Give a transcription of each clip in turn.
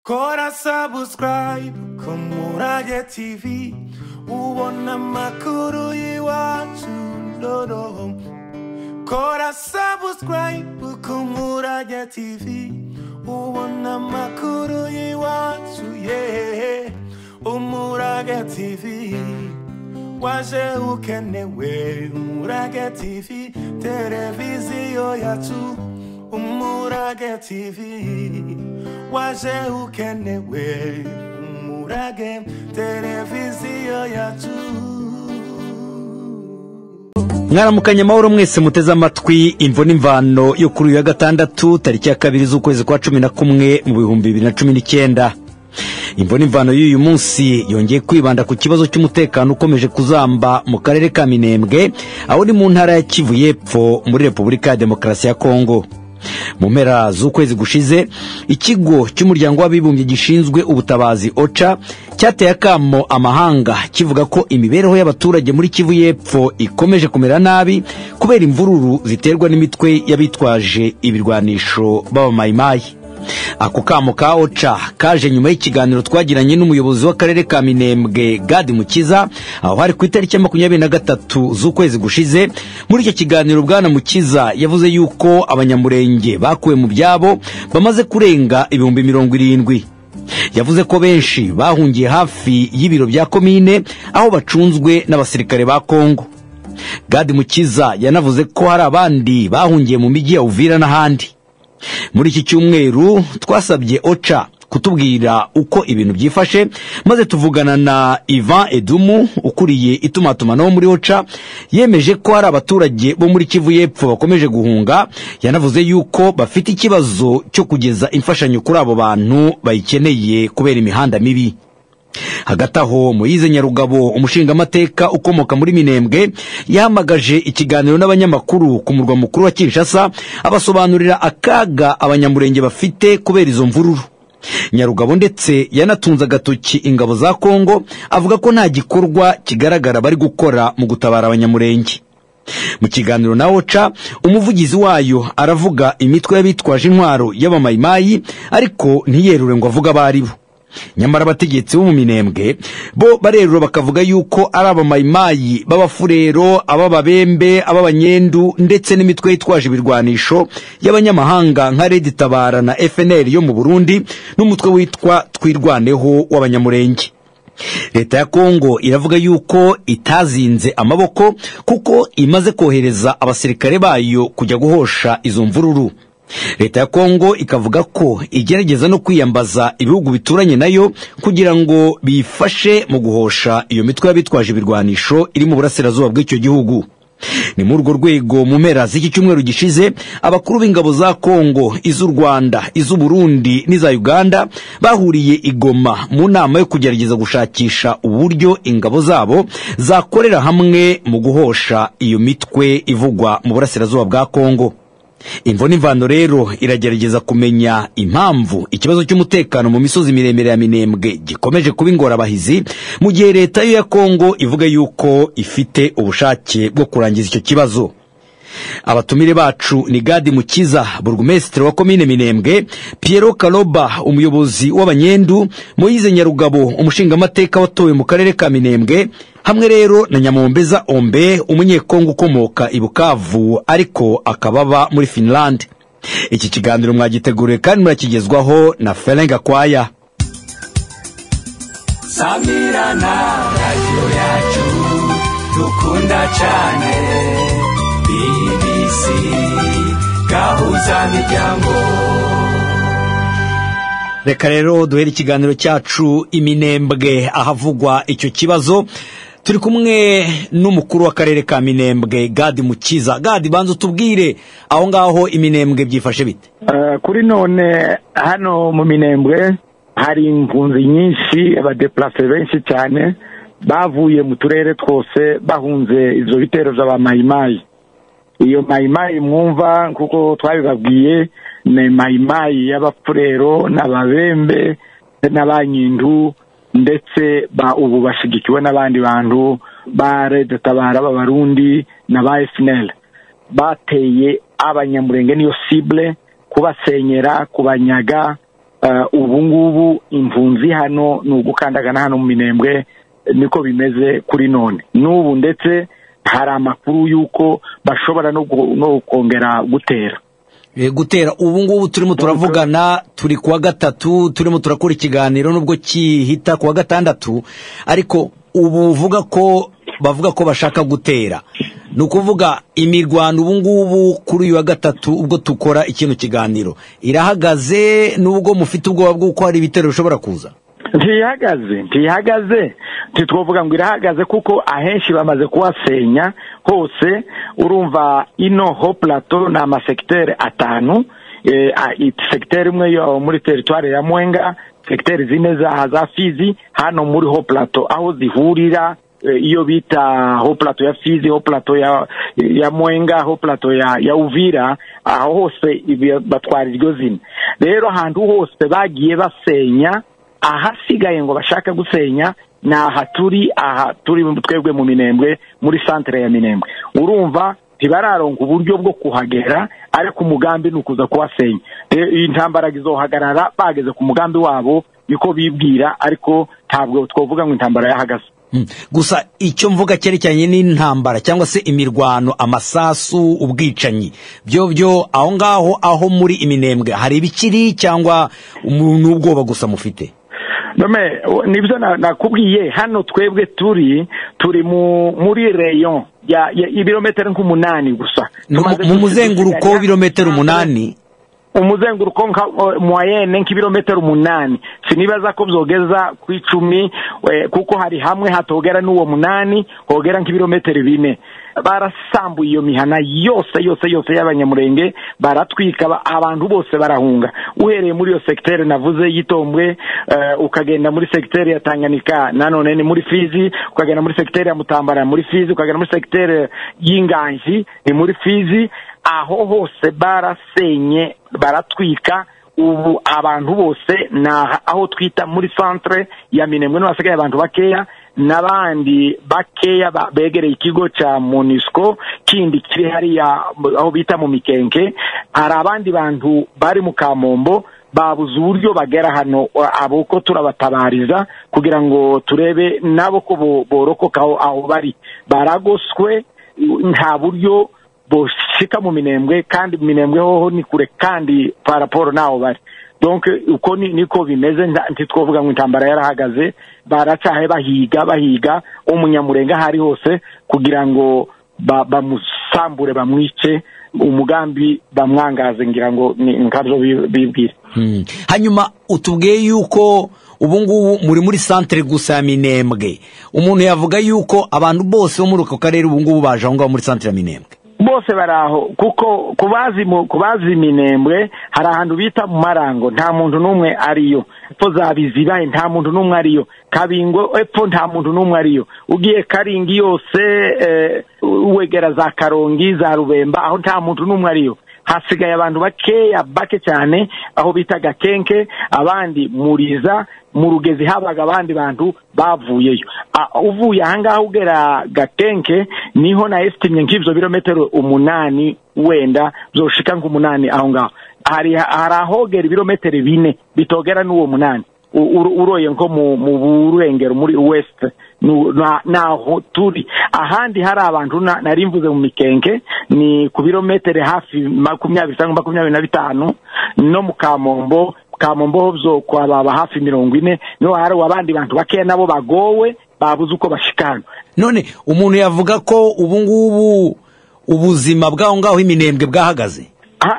Kora subscribe ku Murage TV, ubona amakuru y'iwacu ndoro. Kora subscribe ku Murage TV, ubona amakuru y'iwacu, yeah. Umurage TV waje ukenewe. Umurage TV, televiziyo yacu. Umurage TV waje ukenewe. Umurage, televiziyo yacu. Mwaramukanye amahoro mwese muteze amatwi Imvo n'Imvano yo kuri uyu wa gatandatu, tariki ya 2 z'ukwezi kwa 11 mu 2019. Imvo n'Imvano y'uyu munsi yongeye kwibanda ku kibazo cy'umutekano ukomeje kuzamba mu karere ka Minembwe, aho ni mu ntara ya Kivu y'Epfo muri Repubulika ya Demokarasi ya Kongo. Mu mpera z'ukwezi gushize, ikigo cy'umuryango w'abibumbye gishinzwe ubutabazi OCHA cyateye akamo amahanga, kivuga ko imibereho y'abaturage muri Kivu y'Epfo ikomeje kumera nabi kubera imvururu ziterwa n'imitwe y'abitwaje ibirwanisho b'abamayimayi. Ako kamo ka OCHA kaje nyuma y'ikiganiro twagiranye n'umuyobozi w'akarere ka Minembwe, Gadi Mukiza, aho hari ku itariki ya 23 z'ukwezi gushize. Muri icyo kiganiro, bwana Mukiza yavuze yuko Abanyamurenge bakuwe mu byabo bamaze kurenga 70,000. Yavuze ko benshi bahungiye hafi y'ibiro bya komine, aho bacunzwe n'abasirikare ba Kongo. Gadi Mukiza yanavuze ko hari abandi bahungiye mu mijyi ya Uvira n'ahandi. Muri iki cyumweru twasabye OCHA kutubwira uko ibintu byifashe, maze tuvugana na Ivan Edumu ukuriye itumatumanaho muri OCHA. Yemeje ko hari abaturage bo muri Kivu y'Epfo bakomeje guhunga. Yanavuze yuko bafite ikibazo cyo kugeza imfashanyo kuri abo bantu bayikeneye kubera imihanda mibi. Hagati aho, Moyize Nyarugabo, umushingamateka ukomoka muri Minembwe, yahamagaje ikiganiro n'abanyamakuru ku murwa mukuru wa Kinshasa, abasobanurira akaga Abanyamurenge bafite kubera izo mvururu. Nyarugabo ndetse yanatunze agatoki ingabo za Kongo, avuga ko nta gikorwa kigaragara bari gukora mu gutabara Abanyamurenge. Mu kiganiro na OCHA, umuvugizi wayo aravuga imitwe y'abitwaje intwaro y'abamayimayi, ariko ntiyerure ngo avuge abaribo. Nyamara abategetsi bo mu Minembwe bo barerura, bakavuga yuko ari abamayimayi b'Abafurero, ab'Ababembe, ab'Abanyendu, ndetse n'imitwe yitwaje ibirwanisho y'abanyamahanga nka Red Tabara na FNL yo mu Burundi n'umutwe witwa Twirwaneho w'Abanyamurenge. Leta ya Kongo iravuga yuko itazinze amaboko, kuko imaze kohereza abasirikare bayo kujya guhosha izo mvururu. Leta ya Kongo ikavuga ko igerageza no kwiyambaza ibihugu bituranye nayo kugira ngo bifashe mu guhosha iyo mitwe y'abitwaje ibirwanisho iri mu burasirazuba bw'icyo gihugu. Ni muri urwo rwego, mu mpera z'iki cyumweru gishize, abakuru b'ingabo za Kongo, iz'u Rwanda, iz'u Burundi n'iza Uganda bahuriye i Goma mu nama yo kugerageza gushakisha uburyo ingabo zabo zakorera hamwe mu guhosha iyo mitwe ivugwa mu burasirazuba bwa Kongo. Imvo n'Imvano rero iragerageza kumenya impamvu ikibazo cy'umutekano mu misozi miremire ya Minembwe gikomeje kuba ingorabahizi, mu gihe leta yo ya Kongo ivuga yuko ifite ubushake bwo kurangiza icyo kibazo. Abatumire bacu ni Gadi Mukiza, burugumesitiri wa komine Minembwe, Piero Kaloba, umuyobozi w'Abanyendu, Moyize Nyarugabo, umushingamateka watowe mu karere ka Minembwe, hamwe rero na Nyamombeza Ombe, umunyekongo ukomoka i Bukavu ariko akababa muri Finland. Iki kiganiro mwagiteguriwe kandi murakigezwaho na Ferenga Kwaya. Samirana, radiyo yacu dukunda cyane, BBC Gahuza Miryango. Reka rero duhere ikiganiro cyacu Iminembwe, ahavugwa icyo kibazo. Turi kumwe n'umukuru w'akarere ka Minembwe, Gadi Mukiza. Gadi, banza utubwire aho ngaho Iminembwe byifashe bite? Kuri none hano mu Minembwe hari impunzi nyinshi, abadéplacés benshi cyane bavuye mu turere twose bahunze ivyo bitero vy'abamayimayi. Iyo mayimayi mwumva, kuko twabibabwiye, ni mayimayi y'Abapfurero n'Ababembe n'Abanyindu, ndetse ba ubu bashigikiwe n'abandi bantu ba Red Tabara b'Abarundi na ba FNL. Bateye Abanyamurenge, niyo cible, kubasenyera, kubanyaga. Ubu ngubu Impunzi hano ni ugukandagana hano mu Minembwe, niko bimeze kuri none. N'ubu ndetse hari amakuru y'uko bashobora no kongera gutera. Gutera ubu ngubu turimo turavugana, turi kuwa gatatu, turimo turakora ikiganiro nubwo kihita kuwa gatandatu, ariko ubu uvuga ko bavuga ko bashaka gutera, ni ukuvuga imirwano ubu ngubu kuri uyu wa gatatu ubwo tukora ikintu kiganiro irahagaze, nubwo mufite ubwoba bw'uko hari ibitero bishobora kuza? Ntihagaze, ntitwovuga ngo irahagaze kuko ahenshi bamaze kuhasenya hose. Urumva ino ho plateau ni amasekiteri 5, sekiteri imwe yo muri teritwari ya Mwenga, sekiteri zine za Fizi, hano muri ho plateau aho zihurira, iyo bita ho plateau ya Fizi, ho plateau ya Mwenga, ho plateau ya Uvira, aho hose batwara iryo zina. Rero ahantu hose bagiye basenya, ahasigaye ngo bashaka gusenya ni aha turi, aha turi twebwe mu Minembwe, muri centre ya Minembwe. Urumva ntibararonka uburyo bwo kuhagera, ariko umugambi ni ukuza kuhasenya. Intambara izohagarara bageze ku mugambi wabo, niko bibwira, ariko ntabwo twovuga ngo intambara yahagaze. Gusa icyo mvuga cyerekeranye n'intambara cyangwa se imirwano, amasasu, ubwicanyi, byo aho ngaho aho muri Iminembwe hari ibikiri cyangwa n'ubwoba gusa mufite? Nome nibyo nakubwiye, hano twebwe turi muri rayon ya ibirometero nk'umunani gusa, mu muzenguruko w'ibirometero 8, umuzenguruko nka moyenne nk'ibirometero 8. Sinibaza ko byogeza ku 10, kuko hari hamwe hatogera n'uwo 8, hogera nk'ibirometero 4. Barasambuye iyo mihana yose yose yose y'Abanyamurenge, baratwika, abantu bose barahunga. Uhereye muri iyo secteur navuze y'Itombwe, ukagenda muri secteur ya Tanganyika nanone ni muri Fizi, ukagenda muri secteur ya Mutambara muri Fizi, ukagenda muri secteur y'Inganji ni muri Fizi. Aho hose barasenye, baratwika. Ubu abantu bose na aho twita muri centre ya Minembwe no hasigaye abantu bakeya, n'abandi bakeya begereye ikigo ca MONUSCO kindi kiri hariya aho bita mu Mikenke. Hari abandi bantu bari mu Kamombo babuze uburyo bagera hano, abo ko turabatabariza kugira ngo turebe nabo ko borokoka aho bari. Baragoswe, nta buryo boshika mu Minembwe, kandi Minembwe hoho ni kure kandi par rapport naho bari. Donc uko niko bimeze, ntitwovuga ngo intambara yarahagaze. Baracahe bahiga Umunyamurenga hari hose kugira ngo bamusambure, bamwice, umugambi bamwangaze, ngira ngo nkabyo bibwira. Hanyuma utubwiye yuko ubu ngubu muri centre gusa ya Minembwe, umuntu yavuga yuko abantu bose bo muri ako karere ubu ngubu baje aho ngaho muri centre ya Minembwe bose baraho, kuko kubazi Minembwe hari ahantu bita mu Marango nta muntu n'umwe ariyo, epfo za Bizibahe nta muntu n'umwe ariyo, Kabingo epfo nta muntu n'umwe ariyo, ugiye Karingi yose, wegera za Karongi za Rubemba aho nta muntu n'umwe ariyo. Hasigaye abantu bakeya bake cyane aho bita Gakenke, abandi Muriza, mu Rugezi habaga abandi bantu bavuyeyo. Uvuye ahangaha ugera Gakenke niho na estimye nk'ivyo birometero 8 wenda byoshika nk'umunani aho ngaho. Hari ahogera ibirometero 4 bitogera n'uwo 8 uroye nko mu burengero muri west naho turi. Ahandi hari abantu nari mvuze mu Mikenke ni ku birometero hafi 20 cyangwa 25, no mu Kamombo byo kwababa hafi 40, no hari abandi bantu bakeya nabo bagowe babuze uko bashikana. None umuntu yavuga ko ubu ngubu ubuzima bwaho ngaho Iminembwe bwahagaze?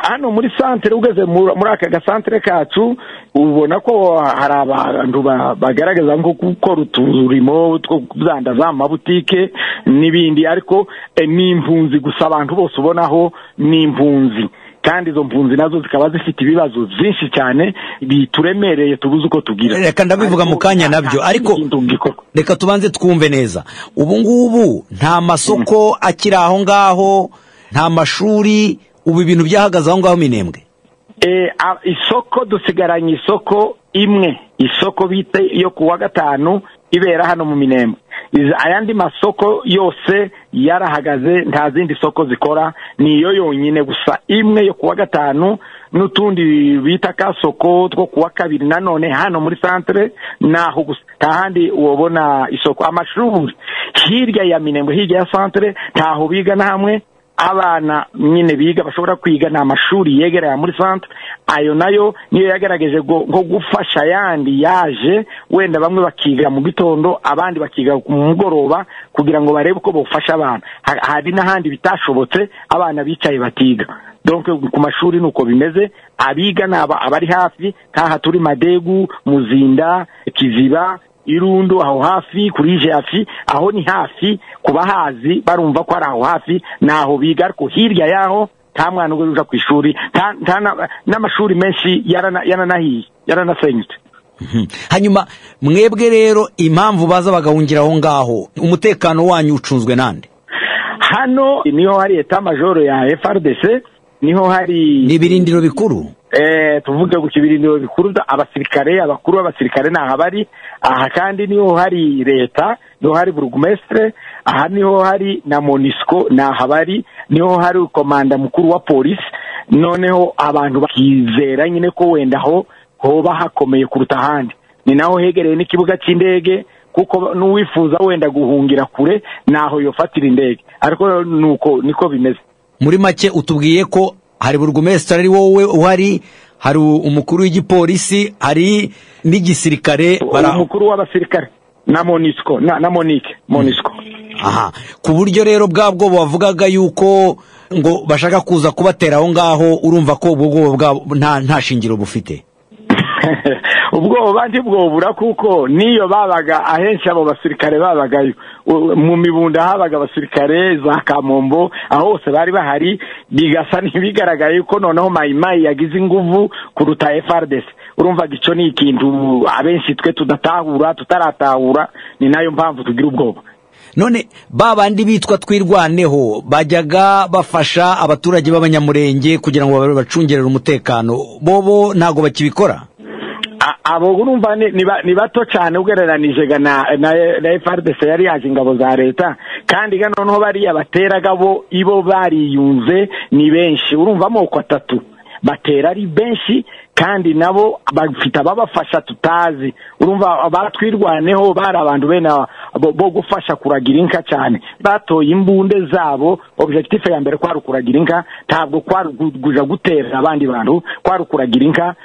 Hano muri centre, ugeze muri aka gasantre kacu ubona ko hari abantu bagaragaza nko gukora uturimo two kudandaza amabutike n'ibindi, ariko ni impunzi gusa. Abantu bose ubonaho ni impunzi, kandi izo mpunzi nazo zikaba zifite ibibazo byinshi cyane bituremereye tubuze uko tugira. Reka ndabivuga mu kanya nabyo, ariko reka tubanze twumve neza. Ubu ngubu nta masoko akiri aho ngaho, nta mashuri, ubu ibintu byahagaze aho ngaho Minembwe? Isoko dusigaranye isoko imwe, isoko bita yo kuwa gatanu ibera hano mu Minembwe. Ayandi masoko yose yarahagaze, nta zindi soko zikora, niyo yonyine gusa imwe yo kuwa gatanu n'utundi bita kasoko two kuwa kabiri nanone hano muri centre, naho gusa nta handi wobona isoko. Amashuri hirya ya Minembwe, hirya ya centre, ntaho biga na hamwe. Abana nyine biga bashobora kwiga ni amashuri yegereye muri centre, ayo nayo niyo yagerageje nko gufasha yandi yaje, wenda bamwe bakiga mu gitondo abandi bakiga ku mugoroba kugira ngo barebe uko bofasha abana. Hari n'ahandi bitashobotse, abana bicaye batiga. Donc ku mashuri nuko bimeze, abiga naba abari hafi nkaha turi Madegu, Muzinda, Kiziba, Irundo, aho hafi kuri Jeafi, aho ni hafi kubahazi barumva ko ari aho hafi naho biga, ariko hirya yaho nta mwana uja ku ishuri, n'amashuri menshi yaranahiye, yaranasenyutse. Hanyuma mwebwe rero impamvu baza bagahungira aho ngaho, umutekano wanyu ucunzwe nande? Hano niho hari état major ya FARDC, niho hari n'ibirindiro bikuru. Tuvuge ku kibirindiro bikuru, abasirikare abakuru b'abasirikare naha bari aha, kandi niho hari leta, niho hari burugumestre, aha niho hari na MONUSCO naha bari, niho hari komanda mukuru wa polisi. Noneho abantu bakizera nyine ko wenda ho hoba hakomeye kuruta ahandi. Ni naho hegereye n'ikibuga cy'indege, kuko n'uwifuza wenda guhungira kure naho yofatira indege, ariko nuko niko bimeze. Muri make utubwiye ko hari burugumestre ari wowe uhari, hari umukuru w'igipolisi, hari n'igisirikare, umukuru w'abasirikare na MONUSCO na MONUSCO. Aha, ku buryo rero bwabwo bavugaga yuko ngo bashaka kuza kubatera aho ngaho, urumva ko ubwo bwoba bwabo nta shingiro bufite. Ubwoba ntibwobura, kuko niyo babaga ahenshi abo basirikare babagayo mu Mibunda, habaga abasirikare za Kamombo, aho hose bari bahari, bigasa ntibigaragaye ko noneho Mayimayi yagize inguvu kuruta FARDC. Urumva gico ni ikintu abenshi twe tudatahura, tutaratahura, ni nayo mpamvu tugira ubwoba. None babandi bitwa Twirwaneho bajyaga bafasha abaturage b'abanyamurenge kugira ngo babacungerere umutekano, bobo ntago bakibikora? Abo urumva ni bato cyane ugereranije na FARDC yari yaje ingabo za leta, kandi noneho bariya bateraga bo ibo bariyunze ni benshi. Urumva amoko atatu batera ari benshi, kandi nabo bafite ababafasha tutazi. Urumva Batwirwaneho bari abantu bene bo gufasha kuragira inka cyane, batoye imbunde zabo. Objectif ya mbere kwari kuragira inka, ntabwo kwari kuja gutera abandi bantu, kwari kuragira inka.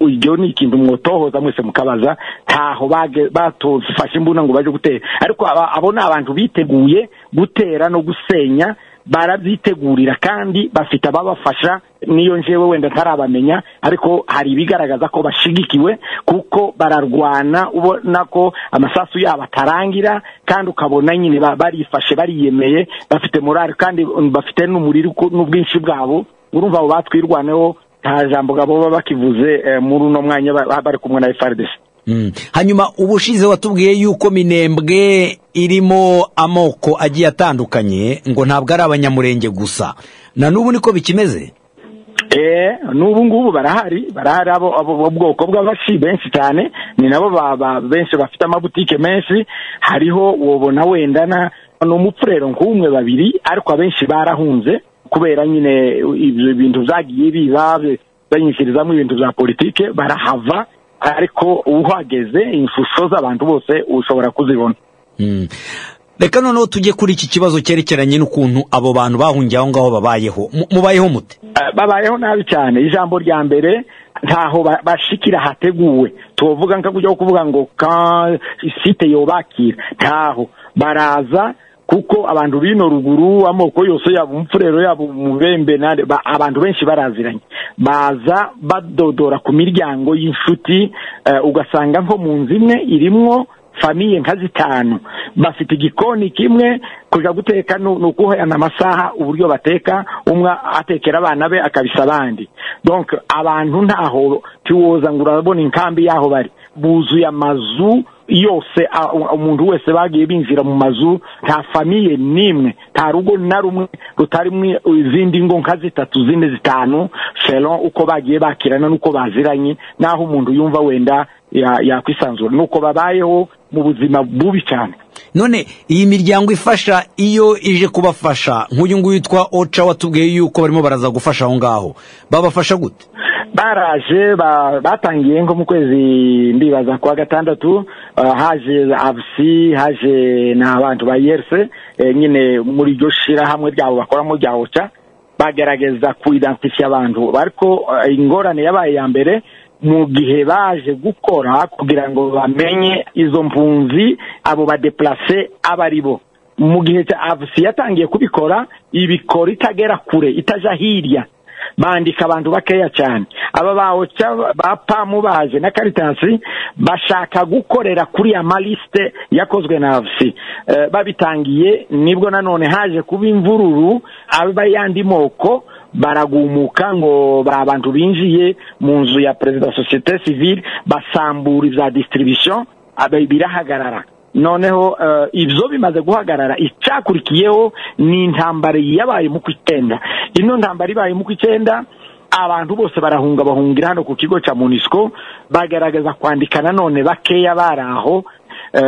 Ibyo ni ikintu mwotohoza mwese mukabaza, ntaho batofashe imbunda ngo baje gutera, ariko abo ni abantu biteguye gutera no gusenya, barabyitegurira kandi bafite ababafasha. Niyo njewe wenda ntarabamenya, ariko hari ibigaragaza ko bashigikiwe, kuko bararwana ubona ko amasasu yabo atarangira, kandi ukabona nyine barifashe, bariyemeye, bafite morale kandi bafite n'umuriro n'ubwinshi bwabo. Urumva abo Batwirwaneho nta jambo gabo baba bakivuze muri uno mwanya bari kumwe na FARDC. Hanyuma ubushize watubwiye yuko Minembwe irimo amoko agiye atandukanye, ngo ntabwo ari abanyamurenge gusa, na n'ubu niko bikimeze? N'ubu ngubu barahari abo bwoko bw'abashi benshi cyane, ni nabo benshi bafite amabutike menshi. Hariho wobona wenda na n'umupfurero nk'umwe babiri, ariko abenshi barahunze kubera nyine ibyo bintu byagiye biba banyishirizamo ibintu bya politike, barahava. Ariko uhageze inshusho z'abantu bose ushobora kuzibona. Reka noneho tujye kuri iki kibazo cyerekeranye n'ukuntu abo bantu bahungiye aho ngaho babayeho. Mubayeho mute? Babayeho nabi cyane. Ijambo rya mbere, ntaho bashikira hateguwe, tuvuga nka kujya kuvuga ngo site yobakira, ntaho baraza, kuko abantu bino ruguru amoko yose yabo umupfurero yabo mubembe nande abantu benshi baraziranye, baza badodora ku miryango y'inshuti, ugasanga nko mu nzu imwe irimwo famiye nka zitanu, bafite igikoni kimwe, kuja guteka nukuhana amasaha uburyo bateka, umwe atekera abana be akabisa abandi. Donc abantu ntaho tiwoza ngo urabona inkambi yaho bari, buzuye amazu yose, umuntu wese bagiye binjira mu mazu, nta famiye nimwe, nta rugo na rumwe rutarimo izindi ngo nka zitatu zine zitanu, selon uko bagiye bakirana nuko baziranye, naho umuntu yumva wenda yakwisanzura. Nuko babayeho mu buzima bubi cyane. None iyi miryango ifasha iyo ije kubafasha, nk'uyu nguyu witwa Ocha watubwiye yuko barimo baraza gufasha aho ngaho, babafasha gute? Baraje batangiye nko mu kwezi ndibaza kwa gatandatu, haje AFC, haje n'abantu ba IRC nyine muri iryo shirahamwe ryabo bakoramo rya Ocha, bagerageza kuidentify abantu. Ariko ingorane yabaye ya mbere mu gihe baje gukora kugira ngo bamenye izo mpunzi abo badeplace abaribo. Mu gihe cya AFC yatangiye kubikora, ibikora itagera kure, itaja hirya, bandika abantu bakeya cyane. Aba bawoca ba PAMU baje na Caritas bashaka gukorera kuri ya maliste yakozwe na AFC. Babitangiye nibwo nanone haje kuba imvururu, aba yandi moko baragumuka ngo abantu binjiye mu nzu ya president société civile basambura ivya distribution, birahagarara. Noneho ibyo bimaze guhagarara, icyakurikiyeho ni intambara yabaye mu kw'icyenda. Ino ntambara ibaye mu kw'icyenda, abantu bose barahunga, bahungira hano ku kigo cya MONUSCO, bagaragaza kwandika nanone bakeya baraho,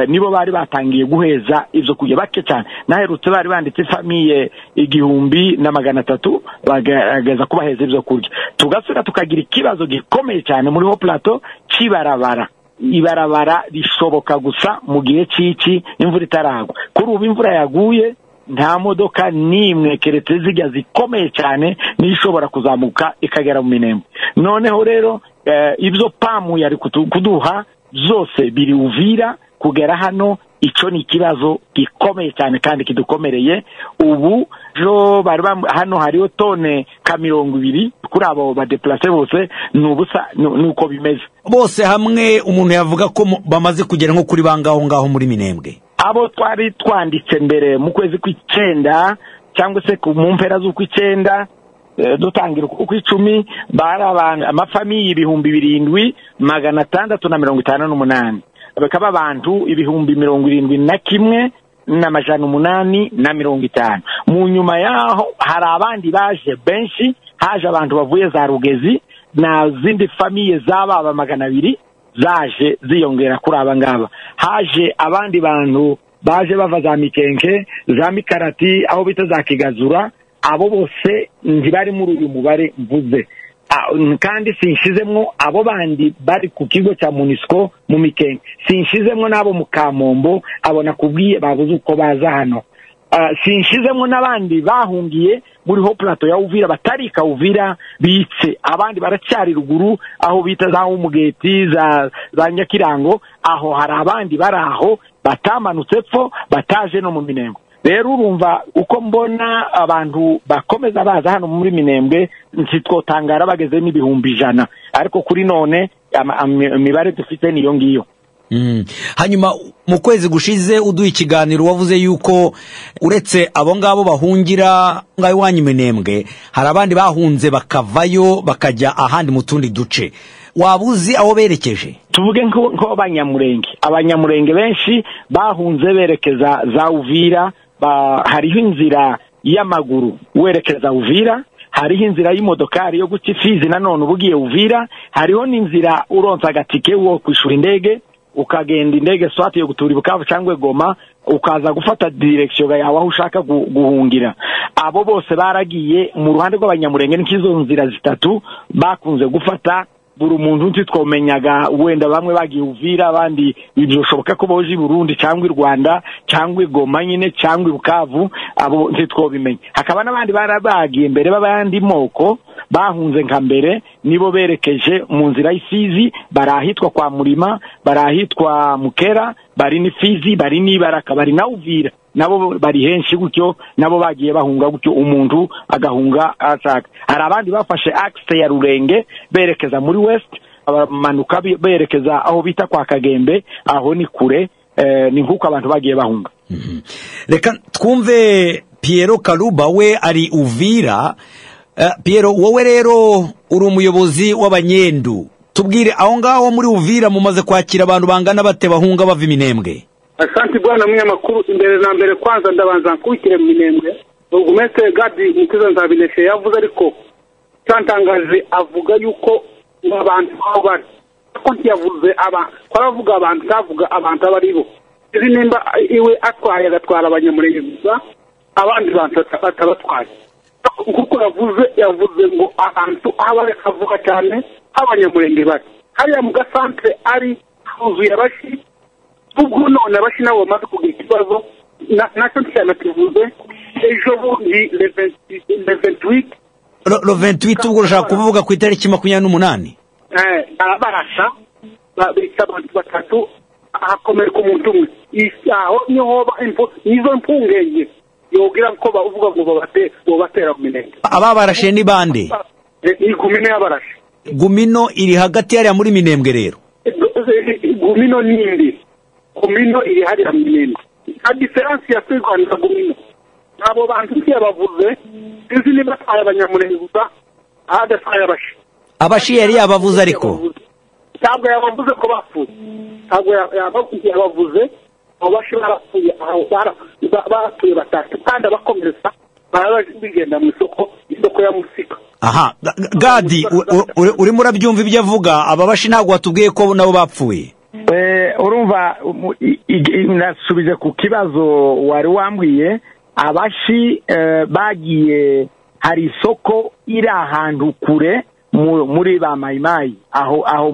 nibo bari batangiye guheza ivyo kurya bake cyane. Naherutse bari banditse famille 1300 bagaragaza kubaheza ivyo kurya. Tugasubira tukagira ikibazo gikomeye cyane muri ho plateau cibarabara. Ibarabara rishoboka gusa mu gihe ciki imvura itaragwa. Kuri ubu imvura yaguye nta modoka nimwe keretse zijya zikomeye cyane nishobora kuzamuka ikagera mu Minembwe. Noneho rero ibyo PAMU yari kuduha zose biri Uvira kugera hano, ico ni ikibazo gikomeye cyane kandi kidukomereye. Ubu jo bari hano hariho tone ka 20 kuri abo badeplace bose, nubusa nuko bimeze bose hamwe. Umuntu yavuga ko bamaze kugera nko kuri bangaho ngaho muri Minembwe. Abo twari twanditse mbere mu kwezi kw'icenda cyangwa se mu mpera z'ukw'icenda dutangira ukw'icumi, bari abantu amafamiye 7658, bakaba abantu 71,850. Mu nyuma yaho hari abandi baje benshi, haje abantu bavuye za Rugezi na zindi famiye z'ababa 200 zaje ziyongera kuri aba ngaba. Haje abandi bantu baje bava za Mikenke, za Mikarati, aho bita za Kigazura, abo bose ntibari muri uyu mubare mvuze. Kandi sinshizemwo abo bandi bari ku kigo cya MONUSCO mu Mikenke, sinshizemwo nabo mu Kamombo, abo nakubwiye babuze uko baza hano. Sinshizemwo n'abandi bahungiye muri ho plateau ya Uvira batarika Uvira bitse, abandi baracyari ruguru aho bita za Umugeti za Nyakirango, aho hari abandi baraho batamanutse pfo bataje no mu Minembwe. Rero urumva uko mbona abantu bakomeza baza hano muri Minembwe, ntitwotangara bageze n'100,000, ariko kuri none imibare dufite niyo ngiyo. Hanyuma mu kwezi gushize uduha ikiganiro wavuze yuko uretse abo ngabo bahungira ngaho iwanyu Minembwe, hari abandi bahunze bakavayo bakajya ahandi mu tundi duce. Wabuzi aho berekeje? Tuvuge nko abanyamurenge. Abanyamurenge benshi bahunze berekeza za Uvira, hariho inzira y'amaguru werekeza Uvira, hariho inzira y'imodokari yo guca Ifizi nanone ubugiye Uvira, hariho n'inzira uronsa agatike wo kwishura indege, ukagenda indege swati yo gutura Bukavu cyangwa Goma, ukaza gufata direction yawe aho ushaka guhungira. Abo bose baragiye mu ruhande rw'abanyamurenge, n'izo nzira zitatu bakunze gufata. Buri muntu ntitwomenyaga, wenda bamwe bagiye Uvira, abandi bibyoshoboka ko boje i Burundi cyangwa i Rwanda cyangwa i Goma nyine cyangwa i Bukavu, abo ntitwobimenya. Hakaba n'abandi barabagiye mbere b'abandi moko bahunze nka mbere, nibo berekeje mu nzira y'Ifizi, barahitwa kwa Murima, barahitwa Mukera, bari n'Ifizi, bari n'Ibaraka, bari na Uvira, nabo bari henshi gutyo, nabo bagiye bahunga gutyo, umuntu agahunga ashaka. Hari abandi bafashe axe ya Rurenge berekeza muri West, abamanuka berekeza aho bita kwa Kagembe, aho ni kure, ni nkuko abantu bagiye bahunga. Reka twumve Piero Karuba we ari Uvira. Piero, wowe rero uri umuyobozi w'abanyendu, tubwire aho ngaho muri Uvira mumaze kwakira abantu bangana bate bahunga bava Minembwe? Asante bwana munyamakuru. Imbere na mbere kwanza ndabanza nkubikire mu Minembwe. Burugumestre Gadi Mukiza Nzabineshe yavuze, ariko cyantangaje avuga yuko abantu aho bari Ko ntiyavuze aba kwaravuga abantu tavuga abantu abaribo. Izi nimba iwe atwaye agatwara abanyamurenge gusa abandi bantu atabatwaye. Kuko yavuze ngo ahantu abari kavuga cyane abanyamurenge bari. Hariya mu gasantre ari huzuye abashi ubwo none abashi nabo bamaze kugira ikibazo nacyo cyane ejo bundi le 28 le 28 ubwo ushaka kuvuga ku itariki 28 barasha bica abantu batatu hakomereka umuntu umwe aho niho nizo mpungenge yogira ko bavuga ngo babatera mu Minembwe. Aba barashe ni bande? Ni Gumino yabarashe. Gumino iri hagati yari muri Minembwe rero. Gumino nindi. Gumino iri hariya mu Minembwe. A diferansi ya Rwanda Gumino. Abo bantu ntiyabavuze izi niba atwaye abanyamurenge gusa adatwaye abashi. Abashi yari yabavuze ariko ntabwo yabavuze ko bapfuye. Ntabwo yabavuze abo bashi barapfuye aho barapfuye batatu kandi abakomeretsa bigenda mu isoko ya Musika. Aha Gadi urimo urabyumva ibyo avuga aba bashi ntabwo watubwiye ko nabo bapfuye. Urumva nasubije ku kibazo wari wambwiye abashi bagiye hari isoko iri ahantu kure muri ba Mayimayi aho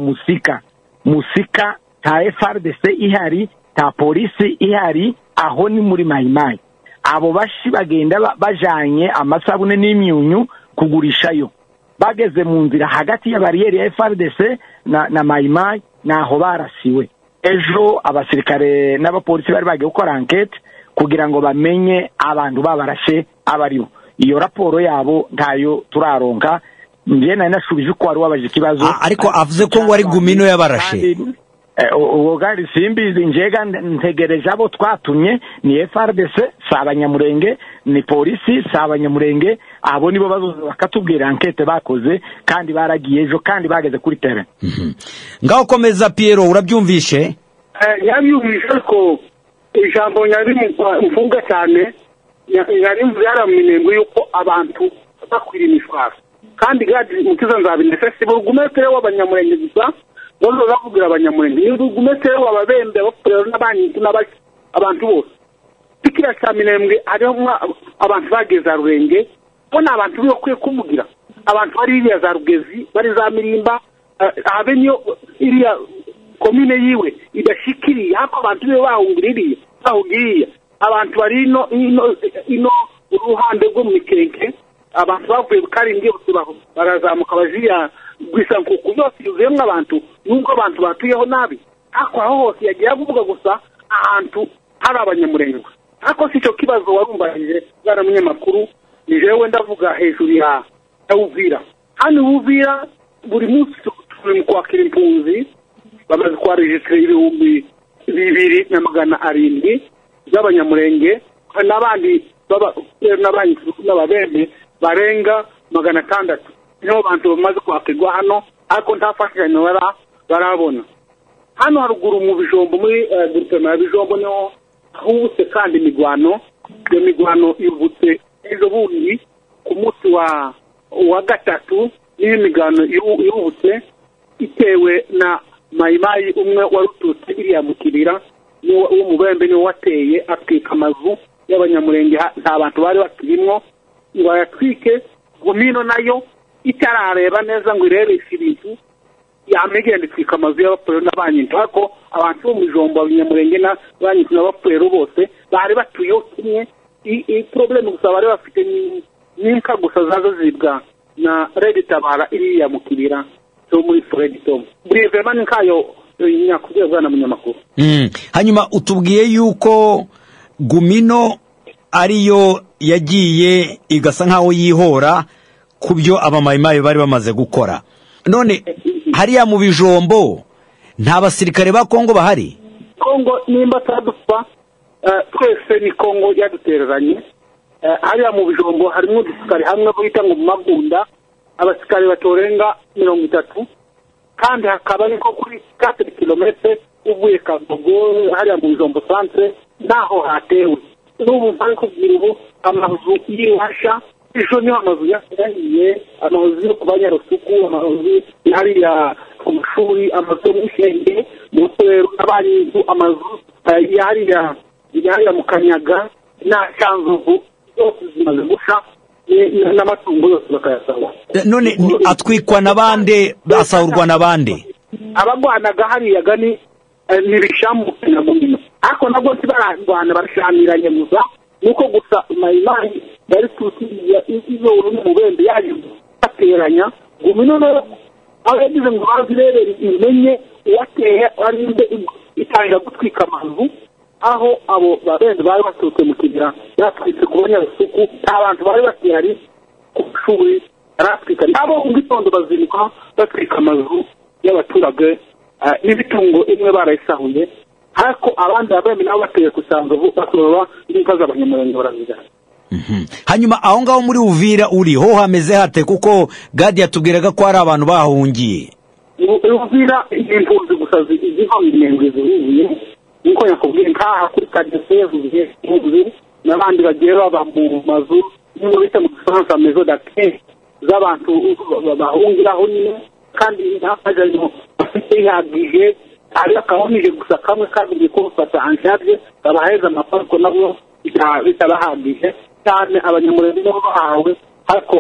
Musika ta FARDC ihari ta polisi ihari aho ni muri Mayimayi. Abo bashi bagenda bajanye amasabune n'imyunyu kugurishayo. Bageze mu nzira hagati ya bariyeri ya FARDC na Mayimayi naho barasiwe. Ejo abasirikare n'abapolisi bari bagiye gukora enquête kugira ngo bamenye abantu babarashe abaribo. Iyo raporo yabo ntayo turaronka. Nje nari nashubije uko wari wabaje ikibazo. Ariko avuze ko ngo ari Gumino yabarashe. Uwo gari simbizi njega ntegereje abo twatumye ni FARDC si abanyamurenge ni polisi si abanyamurenge abo nibo bazoza bakatubwira enquête bakoze kandi baragiye ejo kandi bageze kuri terrain. Ngaho komeza Piero urabyumvishe? Yabyumvishe ko ijambo nyari mvuga cyane yari yaraminengo yuko abantu bakwira imishwaro kandi Gadi Mukiza nzabinefesi burugumestre w'abanyamurenge gusa bozo bavugira abanyamurenge ni burugumestre w'ababembe abapfurero n'abanyintu n'abashi abantu bose pikira cya Minembwe hariho abantu bageza Rurenge bo n'abantu byo kumugira abantu bari iriya za Rugezi bari za Mirimba abe niyo iriya komine yiwe idashikiriye hako abantu be bahungiririye bahugiriye abantu bari ino uruhande rwo mu Mikenke abantu bavuye Karindwi bose barazamuka bajiya gwisankuku yose yuzuyemwo abantu nubwo abantu batuyeho nabi ariko aho hose yagiye avuga gusa ahantu hari abanyamurenge. Ariko si cyo kibazo warumbarije bwana munyamakuru ni jewe ndavuga hejuru ya Uvira. Hano Uvira buri munsi turi mu kwakira impunzi bamaze kwaregistre 2700 z'abanyamurenge n'abandi n'ababembe barenga 600 niho bantu bamaze kwakirwa hano ariko nta fashanyo barabona. Hano haruguru mu Bijombo muri groupement ya Bijombo niho hubutse kandi imigwano. Iyo migwano yubutse ejo bundi ku munsi wa gatatu niyo migwano yubutse itewe na Mayimayi umwe warututse iriya mukirira uwo mubembe niwe wateye atwika amazu y'abanyamurenge nta bantu bari bakirimwo ngo ayatwike. Gumino nayo itarareba neza ngo irebeshe ibintu yamigenda itwika amazu y'abapfurero n'abanyintu ariko abantu bo mu Bijombo abanyamurenge n'abanyintu n'abapfurero bose bari batuyeho kimwe. Problème gusa bari bafite n'inka gusa zazo zibwa na Red Tabara iriya mukirira cyo muri Fred Tom brièvement nkayo nyakubwiye bwana munyamakuru. Hanyuma utubwiye yuko Gumino ariyo yagiye igasa nkaho yihora kubyo abamayimayi bari bamaze gukora. None hariya mu Bijombo nta basirikare ba Kongo bahari? Kongo nimba tadupfa twese ni Kongo yadutereranye. Hariya mu Bijombo harimo udusikari hamwe bita ngo Magunda abasikari batorenga 30 kandi hakaba niko kuri 4 km uvuye Kagogo hariya mu Bijombo centre naho hatewe. N'ubu mpari kubwira ubu amazu y'Iwasha Ejo niho amazu yahiye, amazu yo ku Banyarusuku, amazu hariya ku mashuri, amazu yo mu Shenge, mu Rweru, n'abantu, amazu hariya mu Kanyaga na Cyangugu, zose zimaze gusha n'amatungo yose bakayasahura. None atwikwa na bande, asahurwa na bande? Abagwanaga hariya gani ni bishamu na Gumino, ariko nabwo ntibararwana, barashamiranye gusa. Nuko gusa Mayimayi yari tuti izo n'umubembe yaje bateranya Gumino, no aho yagize ngo bazirebere imenye uwateye ari itangira gutwika amazu, aho abo babembe bari baturutse mu kibira batwitse ku Banyarusuku, abantu bari bakihari ku shuri baratwika. Abo mu gitondo bazinduka batwika amazu y'abaturage n'ibitungo imwe barayisahuye, ariko abandi babembe nabo bateye kusanzwe bakurura n'inka z'abanyamurenge barazijyana. Hanyuma aho ngaho muri Uvira uri ho hameze hate? Kuko Gadi yatubwiraga ko hari abantu bahungiye. Uvira impunzi gusa ziva mu Minembwe zihuye, nkuko yakubwiye nkaha kuri KDC zuzuye impunzi, n'abandi bagiye baba mu mazu nibo bita mu Gifaransa maison d'accueil z'abantu bahungiraho nyine, kandi nta majyano bafite ihagije, ari akabonije gusa kamwe kandi ko bafata en charge babaheza amafaranga nabo bitabahagije cyane. Abanyamurenge nabo bahawe, ariko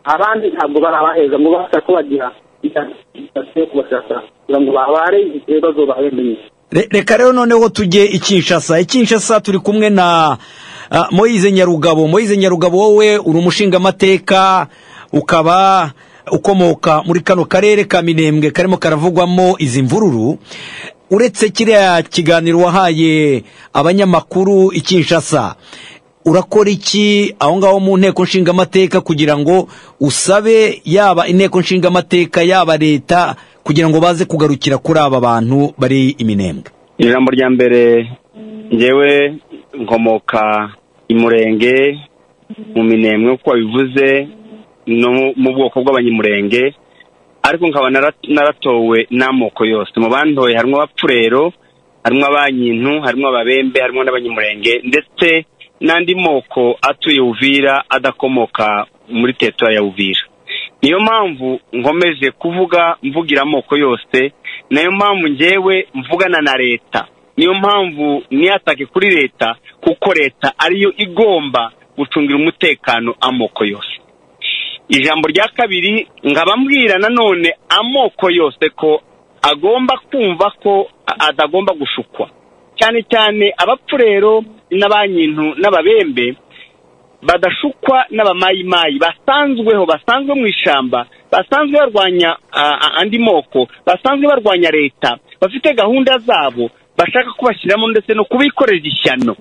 abandi ntabwo barabaheza ngo bashaka ko bagira yo kubashaka kugira ngo babare ibibazo bahemenye. Reka rero noneho tujye i Kinshasa. I Kinshasa turi kumwe na Moise Nyarugabo. Moise Nyarugabo, wowe uri umushingamateka, ukaba ukomoka muri kano karere ka Minembwe karimo karavugwamo izi mvururu. Uretse kiriya kiganiro wahaye abanyamakuru i Kinshasa, urakora iki aho ngaho mu nteko nshingamateka kugira ngo usabe yaba inteko nshingamateka yaba leta kugira ngo baze kugarukira kuri aba bantu bari i Minembwe? Ijambo rya mbere, njyewe nkomoka i Murenge mu Minembwe uko wabivuze, no mu bwoko bw'Abanyamurenge, ariko nkaba naratowe n'amoko yose. Mu bantoye harimo Abapfurero, harimo Abanyintu, harimo Ababembe, harimo n'Abanyamurenge, ndetse n'andi moko atuye Uvira adakomoka muri territoire ya Uvira. Niyo mpamvu nkomeje kuvuga mvugira amoko yose, nayo mpamvu njyewe mvugana na leta, niyo mpamvu niyatake kuri leta, kuko leta ariyo igomba gucungira umutekano amoko yose. Ijambo rya kabiri, nkaba mbwira nanone amoko yose ko agomba kumva ko atagomba gushukwa, cyane cyane Abapfurero n'Abanyintu n'Ababembe badashukwa n'Abamayimayi basanzweho, basanzwe mu ishamba, basanzwe barwanya andi moko, basanzwe barwanya leta, bafite gahunda zabo bashaka kubashyiramo ndetse no kubikorera ishyano.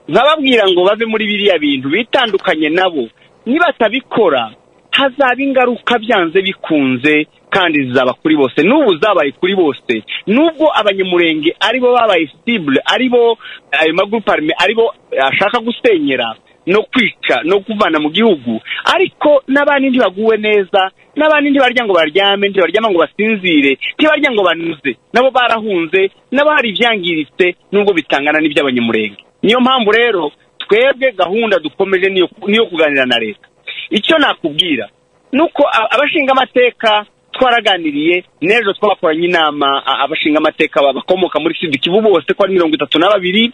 Nkababwira ngo bave muri biriya bintu, bitandukanye nabo. Nibatabikora hazaba ingaruka byanze bikunze, kandi zizaba kuri bose. N'ubu zabaye kuri bose, nubwo Abanyamurenge aribo babaye cible, aribo ayo magroupe armé aribo ashaka gusenyera no kwica no kuvana mu gihugu, ariko n'abandi ntibaguwe neza, n'abandi ntibarya ngo baryame, ntibaryama ngo basinzire, ntibarya ngo banuze, nabo barahunze, nabo hari ibyangiritse nubwo bitangana n'iby'Abanyamurenge. Niyo mpamvu rero twebwe gahunda dukomeje niyo kuganira na leta. Icyo nakubwira nuko abashingamateka twaraganiriye n'ejo, twakoranye inama abashingamateka bakomoka muri Sud Kivu bose ko ari 32.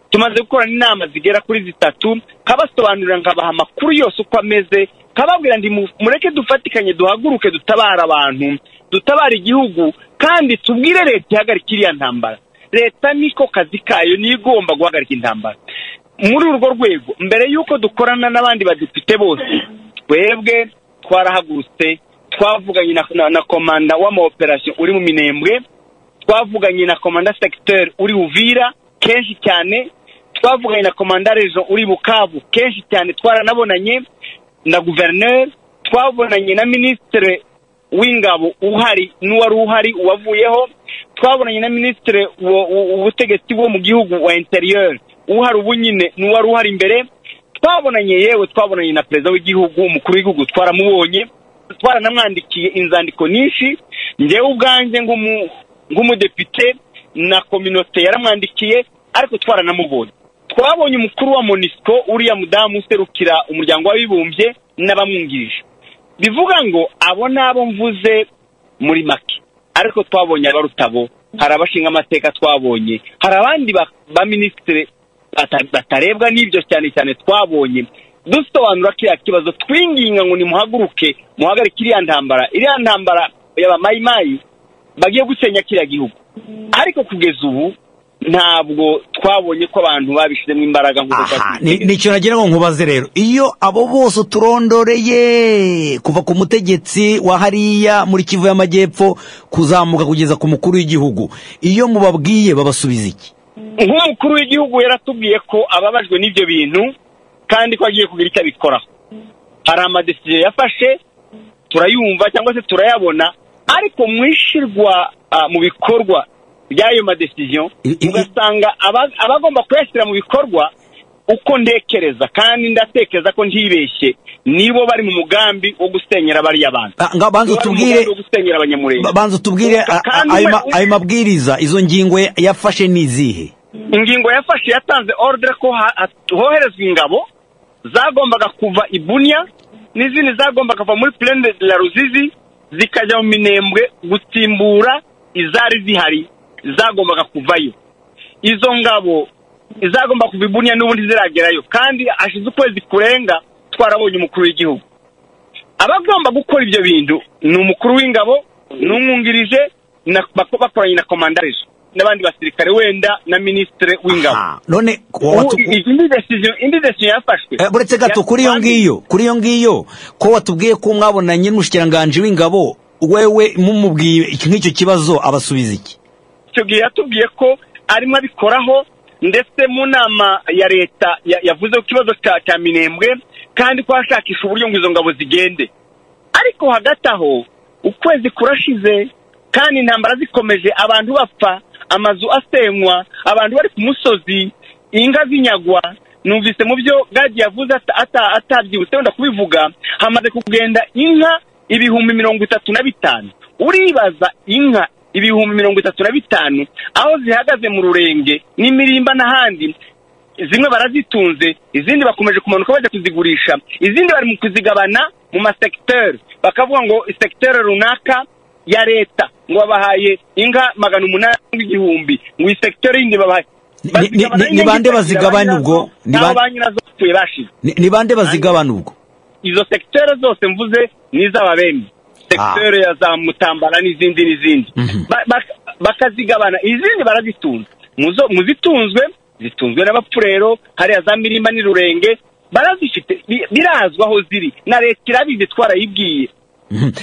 Tumaze gukorana inama zigera kuri zitatu, kabasobanurira, nkabaha amakuru yose uko ameze, kababwira ndi mureke dufatikanye, duhaguruke, dutabara abantu, dutabara igihugu, kandi tubwire leta ihagarika iriya ntambara. Leta niko kazi kayo, niyo igomba guhagarika intambara. Muri urwo rwego, mbere y'uko dukorana n'abandi badepite bose, twebwe twarahagurutse, twavuganye na commandant w'ama opérations uri mu Minembwe, twavuganye na commandant secteur uri Uvira kenshi cyane, twavuganye na commandant région uri Bukavu kenshi cyane, twaranabonanye na gouverneur, twabonanye na ministre w'ingabo uhari n'uwari uhari uwavuyeho, twabonanye na ministre ubutegetsi bwo mu gihugu wa intérieur uhari ubu nyine n'uwari uhari imbere, twabonanye, yewe twabonanye na perezida w'igihugu, umukuru w'igihugu twaramubonye, twaranamwandikiye inzandiko nyinshi. Njyewe ubwanjye nk'umudepite na communauté yaramwandikiye, ariko twaranamubonye. Twabonye umukuru wa MONUSCO uriya mudamu userukira umuryango w'abibumbye n'abamwungirije. Bivuga ngo abo nabo mvuze muri make, ariko twabonye abarutabo, hari abashinga amateka twabonye, hari abandi ba ministre batarebwa n'ibyo cyane cyane twabonye. Dusobanura kiriya kibazo, twinginga ngo nimuhaguruke muhagarike iriya ntambara, iriya ntambara y'abamayimayi bagiye gusenya kiriya gihugu. Ariko kugeza ubu ntabwo twabonye ko abantu babishizemo imbaraga nk'uko nicyo nagira ngo nkubaze rero. Iyo abo bose uturondoreye kuva ku mutegetsi wa hariya muri Kivu y'Amajyepfo kuzamuka kugeza ku mukuru w'igihugu, iyo mubabwiye babasubiza iki? Nk'umukuru w'igihugu yaratubwiye ko ababajwe n'ibyo bintu kandi ko agiye kugira icyo abikoraho. Hari amadesiziyo yafashe turayumva cyangwa se turayabona, ariko mwishirwa mu bikorwa by'ayo madesiziyo ugasanga abagomba kuyashyira mu bikorwa, uko ndekereza kandi ndatekereza ko ntibeshye, nibo bari mu mugambi wo gusenyera bariya bantu. Banza utubwire ayo mabwiriza, izo ngingo yafashe ni izihe? Ingingo yafashe yatanze ordre ko hoherezwa ingabo zagombaga kuva i Bunia n'izindi zagombaga kuva muri Plaine de la Ruzizi zikajya mu Minembwe gutsimbura izari zihari zagombaga kuvayo. Izo ngabo izagomba kuva i Bunia n'ubundi ziragerayo, kandi ashize ukwezi kurenga twarabonye umukuru w'igihugu. Abagomba gukora ibyo bintu ni umukuru w'ingabo n'umwungirije bakoranye na komandarije n'abandi basirikare wenda na ministre w'ingabo. None indi decision yafashwe buretse gato kuri iyo ngiyo ko watubwiye ko mwabonanye n'umushikiranganje w'ingabo, wewe mumubwiye nk'icyo kibazo abasubiza iki? Icyo gihe yatubwiye ko arimo abikoraho, ndetse mu nama ya leta yavuze ku kibazo cya Minembwe, kandi ko ashakisha uburyo ngo izo ngabo zigende. Ariko hagati aho ukwezi kurashize kandi intambara zikomeje, abantu bapfa, amazu asenywa, abantu bari ku musozi, inka zinyagwa. Numvise mu byo Gadi yavuze atabyibutse wenda kubivuga, hamaze kugenda inka 35,000. Uribaza inka 35,000 aho zihagaze mu Rurenge n'imirimba n'ahandi, zimwe barazitunze, izindi bakomeje kumanuka bajya kuzigurisha, izindi bari mu kuzigabana mu masekiteri, bakavuga ngo sekiteri runaka ya leta ngo babahaye inka 800 n'igihumbi, ngo isekiteri yindi babahaye. Ni bande bazigabana ubwo? Ni bande bazigabana ubwo? Izo sekiteri zose mvuze ni iz'ababembe, sekiteri ya za Mutambara n'izindi n'izindi, bakazigabana, izindi barazitunze. Muzitunzwe zitunzwe n'abapfurero hariya za Mirimba n'Irurenge barazifite, birazwa aho ziri na leta irabizi, twarayibwiye.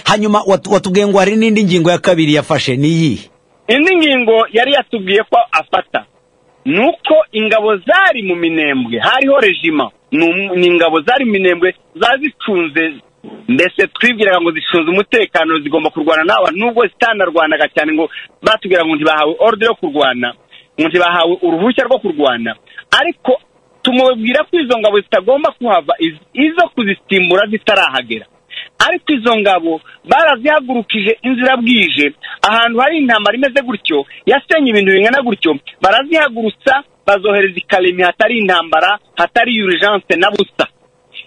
Hanyuma watubwiye ngo hari n'indi ngingo ya kabiri yafashe, ni iyihe? Indi ngingo yari yatubwiye ko afata nuko ingabo zari mu Minembwe, hariho regima, ni ingabo zari mu Minembwe zazicunze, mbese twibwiraga ngo zicunze umutekano, zigomba kurwana n'aba, nubwo zitanarwanaga cyane, ngo batubwira ngo ntibahawe ordre yo kurwana, ngo ntibahawe uruhushya rwo kurwana, ariko tumubwira ko izo ngabo zitagomba kuhava izo kuzisimbura zitarahagera. Ariko izo ngabo barazihagurukije inzira bwije, ahantu hari intambara imeze gutyo yasenye ibintu bingana gutyo, barazihagurutsa bazohereza ikalemi hatari intambara, hatari urgence na busa.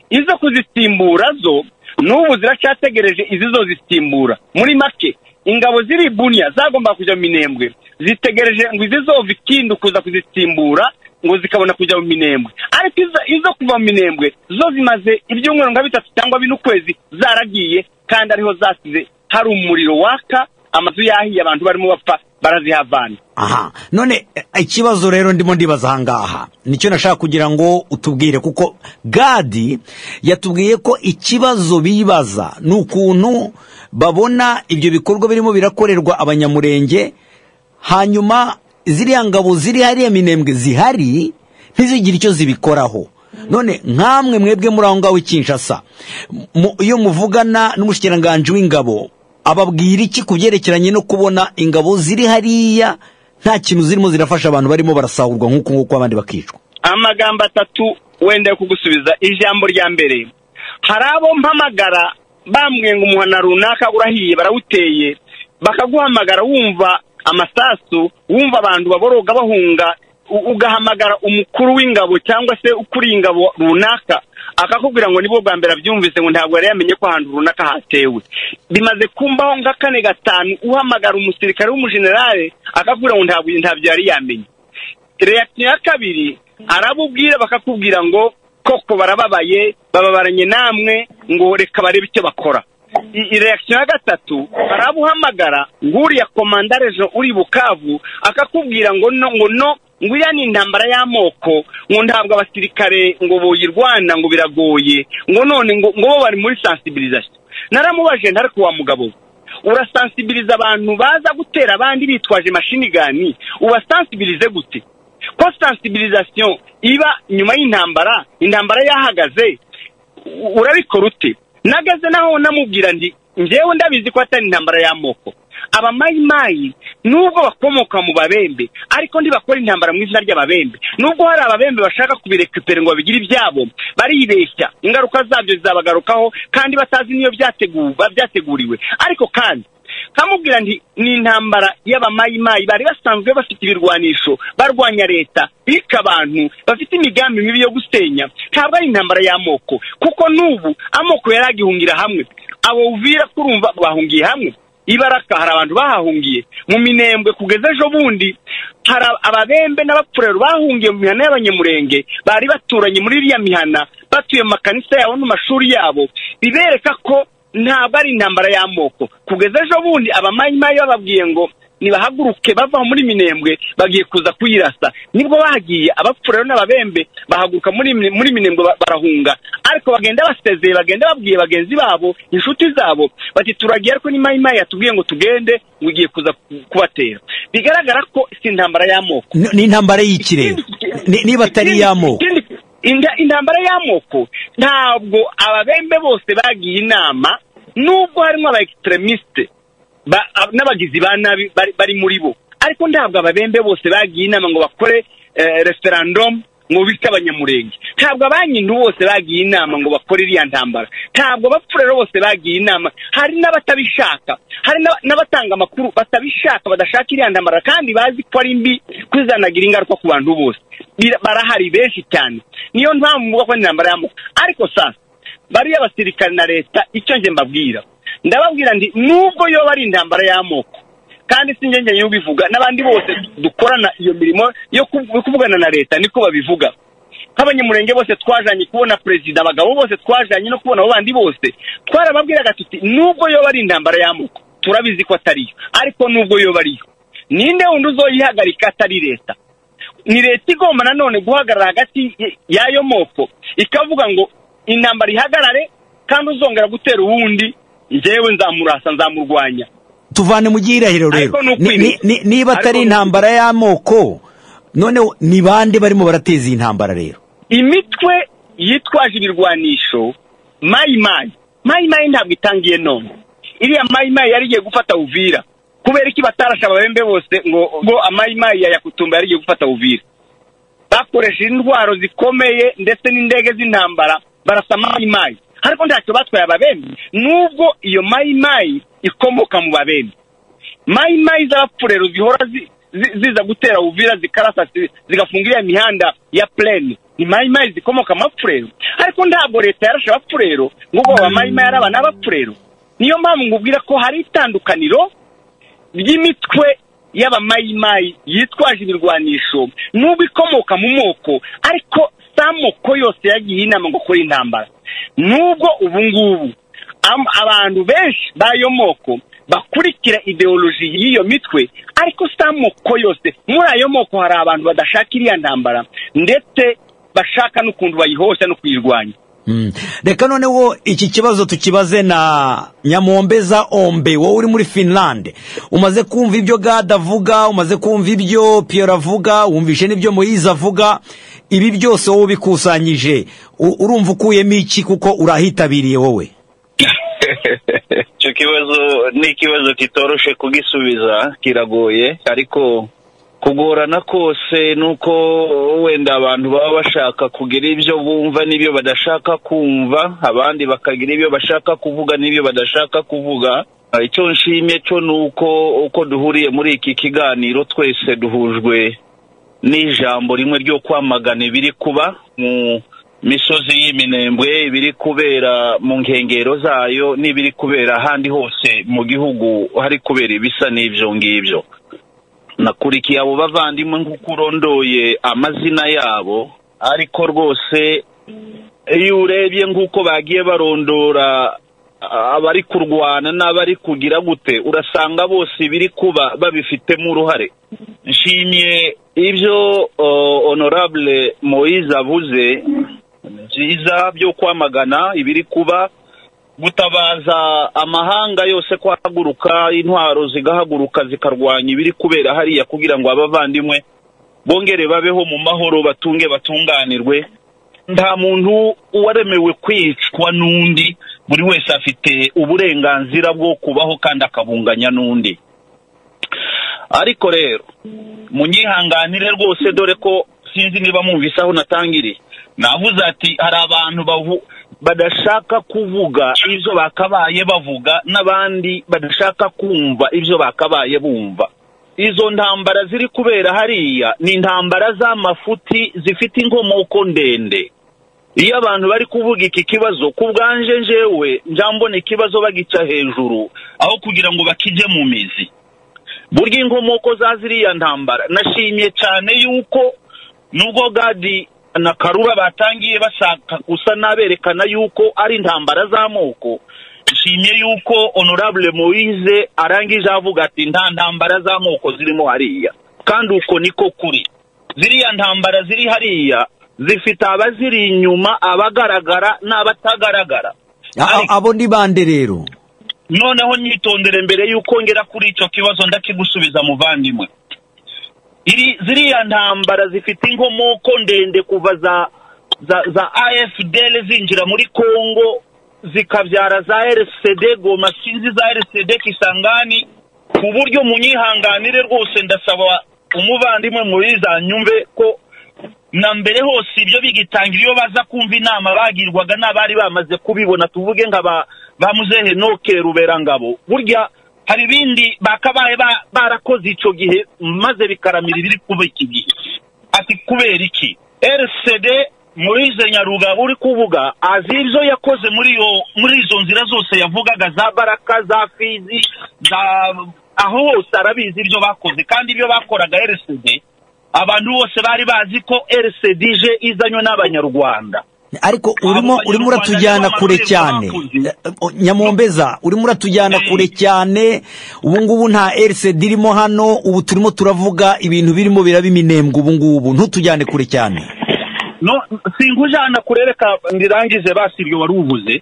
Izo kuzisimbura zo n'ubu ziracyategereje izizo zisimbura. Muri make ingabo ziri Bunia zagomba kujya mu Minembwe zitegereje ngo izizova ikindu kuza kuzisimbura ngo zikabona kujya mu Minembwe. Ariko izo kuva mu Minembwe zo zimaze ibyumweru nka bitatu cyangwa bine ukwezi zaragiye, kandi ariho zasize hari umuriro waka, amazu yahiye, abantu barimo bapfa, barazihavana. Aha, none ikibazo rero ndimo ndibaza ahangaha nicyo nashaka kugira ngo utubwire, kuko Gadi yatubwiye ko ikibazo bibaza ni ukuntu babona ibyo bikorwa birimo birakorerwa abanyamurenge, hanyuma ziriya ngabo ziri hariya Minembwe zihari ntizigire icyo zibikoraho. None nkamwe mwebwe muri aho ngaho i Kinshasa, iyo muvugana n'umushikiranganje w'ingabo ababwira iki ku byerekeranye no kubona ingabo ziri hariya nta kintu zirimo zirafasha abantu barimo barasahurwa nk'uko nguko abandi bakicwa? Amagambo atatu wenda yo kugusubiza. Ijambo rya mbere, hari abo mpamagara bambwiye ngo umuhana runaka urahiye barawuteye, bakaguhamagara wumva amasasu, wumva abantu baboroga bahunga, Ugahamagara umukuru w'ingabo cyangwa se ukuriye ingabo runaka, akakubwira ngo nibwo bwa mbere abyumvise, ngo ntabwo yari yamenye ko ahantu runaka hatewe. Bimaze kumbaho nka 4 5, uhamagara umusirikare w'umujenerale akakubwira ngo ntabyo yari yamenye. Reaction ya kabiri, arabubwira bakakubwira ngo koko barababaye, bababaranye namwe, ngo reka barebe icyo bakora. Reaction ya gatatu, arabuhamagara nguriya komanda rejo uri Bukavu akakubwira ngo no, ngo no, ngo iriya ni intambara y'amoko, ngo ntabwo abasirikare ngo boyirwana, ngo biragoye, ngo none ngo bo bari muri sensibilisation. Naramubaje ntariko wa mugabo, urasensibiliza abantu baza gutera abandi bitwaje machine gun, ubasensibilize gute? Ko sensibilisation iba nyuma y'intambara, intambara yahagaze, urabikora ute? Nagaze naho namubwira ndi njyewe ndabizi ko atari intambara y'amoko. Abamayimayi nubwo bakomoka mu babembe, ariko ndibakora intambara mu izina ry'ababembe. Nubwo hari ababembe bashaka kubirekupera ngo babigire ibyabo, baribeshya, ingaruka zabyo zizabagarukaho kandi batazi niyo byateguriwe. Ariko kandi kamubwira nti ni intambara y'abamayimayi bari basanzwe bafite ibirwanisho, barwanya leta, bica abantu, bafite imigambi mibi yo gusenya. Ntabwo ari intambara y'amoko, kuko nubu amoko yaragihungira hamwe. Abo Uvira kurumva bahungiye hamwe, Ibaraka hari abantu bahahungiye, mu Minembwe kugeza ejo bundi hari ababembe n'abapfurero bahungiye mu mihana y'abanyamurenge bari baturanye muri iriya mihana, batuye mu makanisa yabo no mashuri yabo. Bibereka ko ntabwo ari intambara y'amoko. Kugeza ejo bundi abamayimayi bababwiye ngo nibahaguruke bava muri Minembwe bagiye kuza kuyirasa, nibwo bagiye abapfurero n'ababembe bahaguruka muri Minembwe barahunga. Ariko bagenda basezeye, bagenda babwiye bagenzi babo, inshuti zabo, bati turagiye ariko ni mayimayi yatubwiye ngo tugende, ngo igiye kuza kubatera. Bigaragara ko si intambara y'amoko, ni intambara y'ikirere. Niba atari y'amoko, intambara y'amoko ntabwo ababembe bose bagiye inama, nubwo harimo aba extremiste n'abagizi ba nabi bari muri bo, ariko ntabwo ababembe bose bagiye inama ngo bakore referendum ngo bice abanyamurenge. Ntabwo abanyindu bose bagiye inama ngo bakore iriya ntambara. Ntabwo abapfurero bose bagiye inama. Hari n'abatabishaka, hari n'abatanga amakuru batabishaka, badashaka iriya ntambara kandi bazi ko ari mbi, kwizanagira ingaruka ku bantu bose. Barahari benshi cyane. Niyo mpamvu mvuga ko intambara y'amoko. Ariko sasa bariya abasirikare na leta, icyo nje mbabwira, ndababwira ndi nubwo yo bari intambara y'amoko, kandi sinjye njye ubivuga, n'abandi bose dukorana iyo mirimo yo kuvugana na leta niko babivuga. Nk'abanyamurenge bose twajanye kubona president, abagabo bose twajanye no kubona abo bandi bose, twarababwiraga tuti nubwo yo bari intambara y'amoko turabizi ko atariyo, ariko nubwo yo bariyo, ninde wundi uzoyihagarika atari leta? Ni leta igomba nanone guhagarara hagati y'ayo moko, ikavuga ngo intambara ihagarare, kandi uzongera gutera uwundi njyewe nzamurasa, nzamurwanya. Tuvane mu gihirahiro rero, niba atari intambara y'amoko, none ni bande barimo barateza iyi ntambara rero? Imitwe yitwaje ibirwanisho mayimayi, mayimayi ntabwo itangiye none. Iriya mayimayi yari igiye gufata Uvira. Kubera iki batarasha ababembe bose ngo amayimayi ya Yakutumba yari igiye gufata Uvira? Bakoresheje intwaro zikomeye ndetse n'indege z'intambara, barasa mayimayi, ariko ntacyo batwaye ababembe. Nubwo iyo mayimayi ikomoka mu babembe, mayimayi z'abapfurero zihora ziza gutera Uvira, zikarasa, zigafunga iriya mihanda ya plaine, ni mayimayi zikomoka mu bapfurero. Ariko ntabwo leta yarashe abapfurero ngo aba mayimayi ari abana b'abapfurero. Niyo mpamvu ngubwira ko hari itandukaniro ry'imitwe y'abamayimayi yitwaje ibirwanisho, nubwo ikomoka mu moko, ariko samoko yose yagiye inama ngo kora intambara. Nubwo ubu ngubu abantu benshi bayo moko bakurikira ideology y'iyo mitwe, ariko samoko yose muri ayo moko hari abantu badashaka iriya ntambara, ndetse bashaka n'ukuntu bayihosha no kuyirwanya. Reka noneho iki kibazo tukibaze na Nyamombeza Ombe, wowe uri muri Finland. Umaze kumva ibyo Gad avuga, umaze kumva ibyo Pierre avuga, wumvishe n'ibyo Moise avuga, ibi byose wowe ubikusanyije, urumva ukuyemo iki kuko urahitabiriye wowe? Icyo kibazo ni ikibazo kitoroshe kugisubiza, kiragoye, ariko kugorana kose nuko wenda abantu baba bashaka kugira ibyo bumva n'ibyo badashaka kumva, abandi bakagira ibyo bashaka kuvuga n'ibyo badashaka kuvuga. Icyo nshimye cyo nuko uko duhuriye muri iki kiganiro twese duhujwe N'ijambo rimwe ryo kwamagana ibiri kuba mu misozi y'Iminembwe, ibiri kubera mu nkengero zayo n'ibiri kubera ahandi hose mu gihugu hari kubera ibisa n'ibyo ngibyo. Nakurikiye abo bavandimwe nk'uko urondoye amazina yabo, ariko rwose iyo urebye nk'uko bagiye barondora abari kurwana n'abari kugira gute, urasanga bose ibiri kuba babifitemo uruhare. Nshimye ibyo Honorable Moise avuze byiza byo kwamagana ibiri kuba, gutabaza amahanga yose kwahaguruka, intwaro zigahaguruka zikarwanya ibiri kubera hariya kugira ngo abavandimwe bongere babeho mu mahoro, batunge batunganirwe. Nta muntu waremewe kwicwa n'undi, buri wese afite uburenganzira bwo kubaho kandi akabunganya n'undi. Ariko rero munyihanganire rwose, dore ko sinzi niba mwumvise aho natangiriye. Navuze ati hari abantu badashaka kuvuga ibyo bakabaye bavuga, n'abandi badashaka kumva ibyo bakabaye bumva. Izo ntambara ziri kubera hariya ni intambara z'amafuti zifite inkomoko ndende. Iyo abantu bari kuvuga iki kibazo, ku bwanje njewe njambona ikibazo bagica hejuru aho kugira ngo bakije mu mizi. Burya inkomoko za ziriya ntambara, nashimye cyane yuko nubwo Gadi na Karura batangiye bashaka gusa naberekana yuko ari intambara z'amoko, nshimye yuko Honorable Moise arangije avuga ati nta ntambara z'amoko zirimo hariya, kandi uko niko kuri. Ziriya ntambara ziri hariya zifite abaziri inyuma, abagaragara n'abatagaragara. Abo ni bande rero? Noneho nyitondere mbere yuko ngera kuri icyo kibazo ndakigusubiza muvandimwe. Ziriya ntambara zifite inkomoko ndende kuva za AFDL zinjira muri Kongo, zikabyara za RCD Goma, sinzi za RCD Kisangani, ku buryo munyihanganire rwose ndasaba umuvandimwe Moise anyumve ko na mbere hose ibyo bigitangira iyo baza kumva inama bagirwaga n'abari bamaze kubibona, tuvuge nka ba Muzehe Noke Ruberangabo, burya hari ibindi bakabaye barakoze ico gihe maze bikaramira ibiri kuba iki gihe. Ati kubera iki? RCD Moise Nyarugabo uri kuvuga azi ibyo yakoze muri izo nzira zose yavugaga, za Baraka, za Fizi, za aho hose arabizi ibyo bakoze, kandi ibyo bakoraga RCD abantu bose bari bazi ko RCDJ izanywe n'Abanyarwanda. Ariko urimo uratujyana kure cyane Nyamombeza, urimo uratujyana kure cyane. Ubu ngubu nta RCD irimo hano, ubu turimo turavuga ibintu birimo biraba Iminembwe ubu ngubu, ntutujyane kure cyane. No, sinkujana kurereka ndirangize basi ibyo wari uvuze.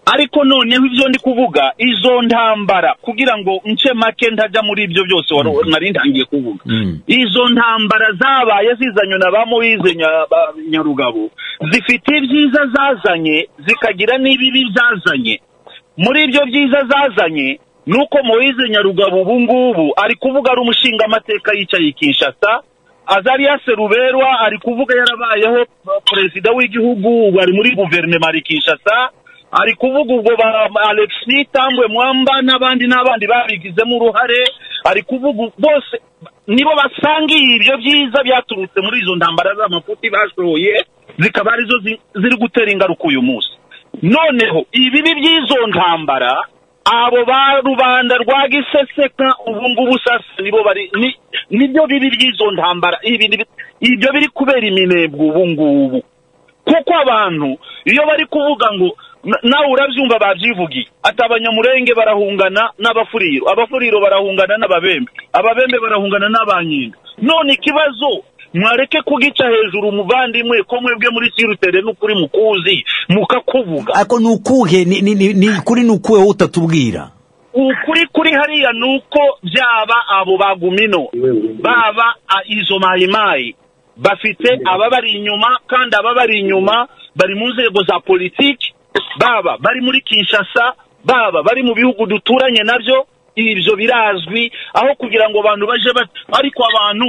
Ariko noneho ibyo ndi kuvuga, izo ntambara, kugira ngo nce make ntajya muri ibyo byose nari ntangiye kuvuga. Izo ntambara zabaye zizanywe na ba Moise Nyarugabo zifite ibyiza zazanye, zikagira n'ibibi byazanye. Muri ibyo byiza zazanye nuko Moise Nyarugabo ubu ngubu ari kuvuga ari umushinga amateka yicaye Kinshasa, Azarias Ruberwa ari kuvuga yarabayeho perezida w'igihugu, ari muri guverinoma ari Kinshasa, ari kuvuga ubwo ba Alexis Tambwe Mwamba n'abandi n'abandi babigizemo uruhare, ari kuvuga bose nibo basangiye ibyo byiza byaturutse muri izo ntambara z'amafuti bashoye, zikaba arizo ziri gutera ingaruka uyu munsi. Noneho ibibi by'izo ntambara, abo ba rubanda rwa giseseka ubu ngubu sasa nibo bari nibyo bibi by'izo ntambara, ibyo biri kubera Iminembwe ubu ngubu. Kuko abantu iyo bari kuvuga ngo nawe urabyumva babyivugiye, ati Abanyamurenge barahungana n'Abafuriro, Abafuriro barahungana n'Ababembe, Ababembe barahungana n'Abanyinda. None ikibazo mwareke kugica hejuru umuvandimwe ko mwebwe muri sirutere n'ukuri mukuzi mukakuvuga. Ariko nukuhe ni kuri nukuhe utatubwira? Ukuri kuri hariya nuko byaba abo bagumino baba izo mayimayi bafite ababari inyuma, kandi ababari inyuma bari mu nzego za politiki, baba bari muri Kinshasa, baba bari mu bihugu duturanye nabyo, ibyo birazwi. Aho kugira ngo abantu baje, ariko abantu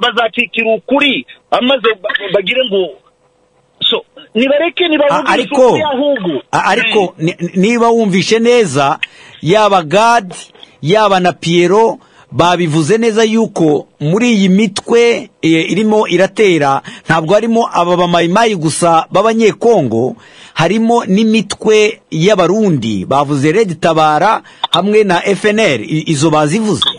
bazakikira ukuri amaze bagire ngo so nibareke nibavuge. Ariko niba wumvishe neza, yaba Gad yaba na Piero Babivuze neza yuko muri iyi mitwe irimo iratera ntabwo harimo aba bamayimayi gusa b'abanyekongo, harimo n'imitwe y'abarundi. Bavuze Red Tabara hamwe na FNL, izo bazivuze.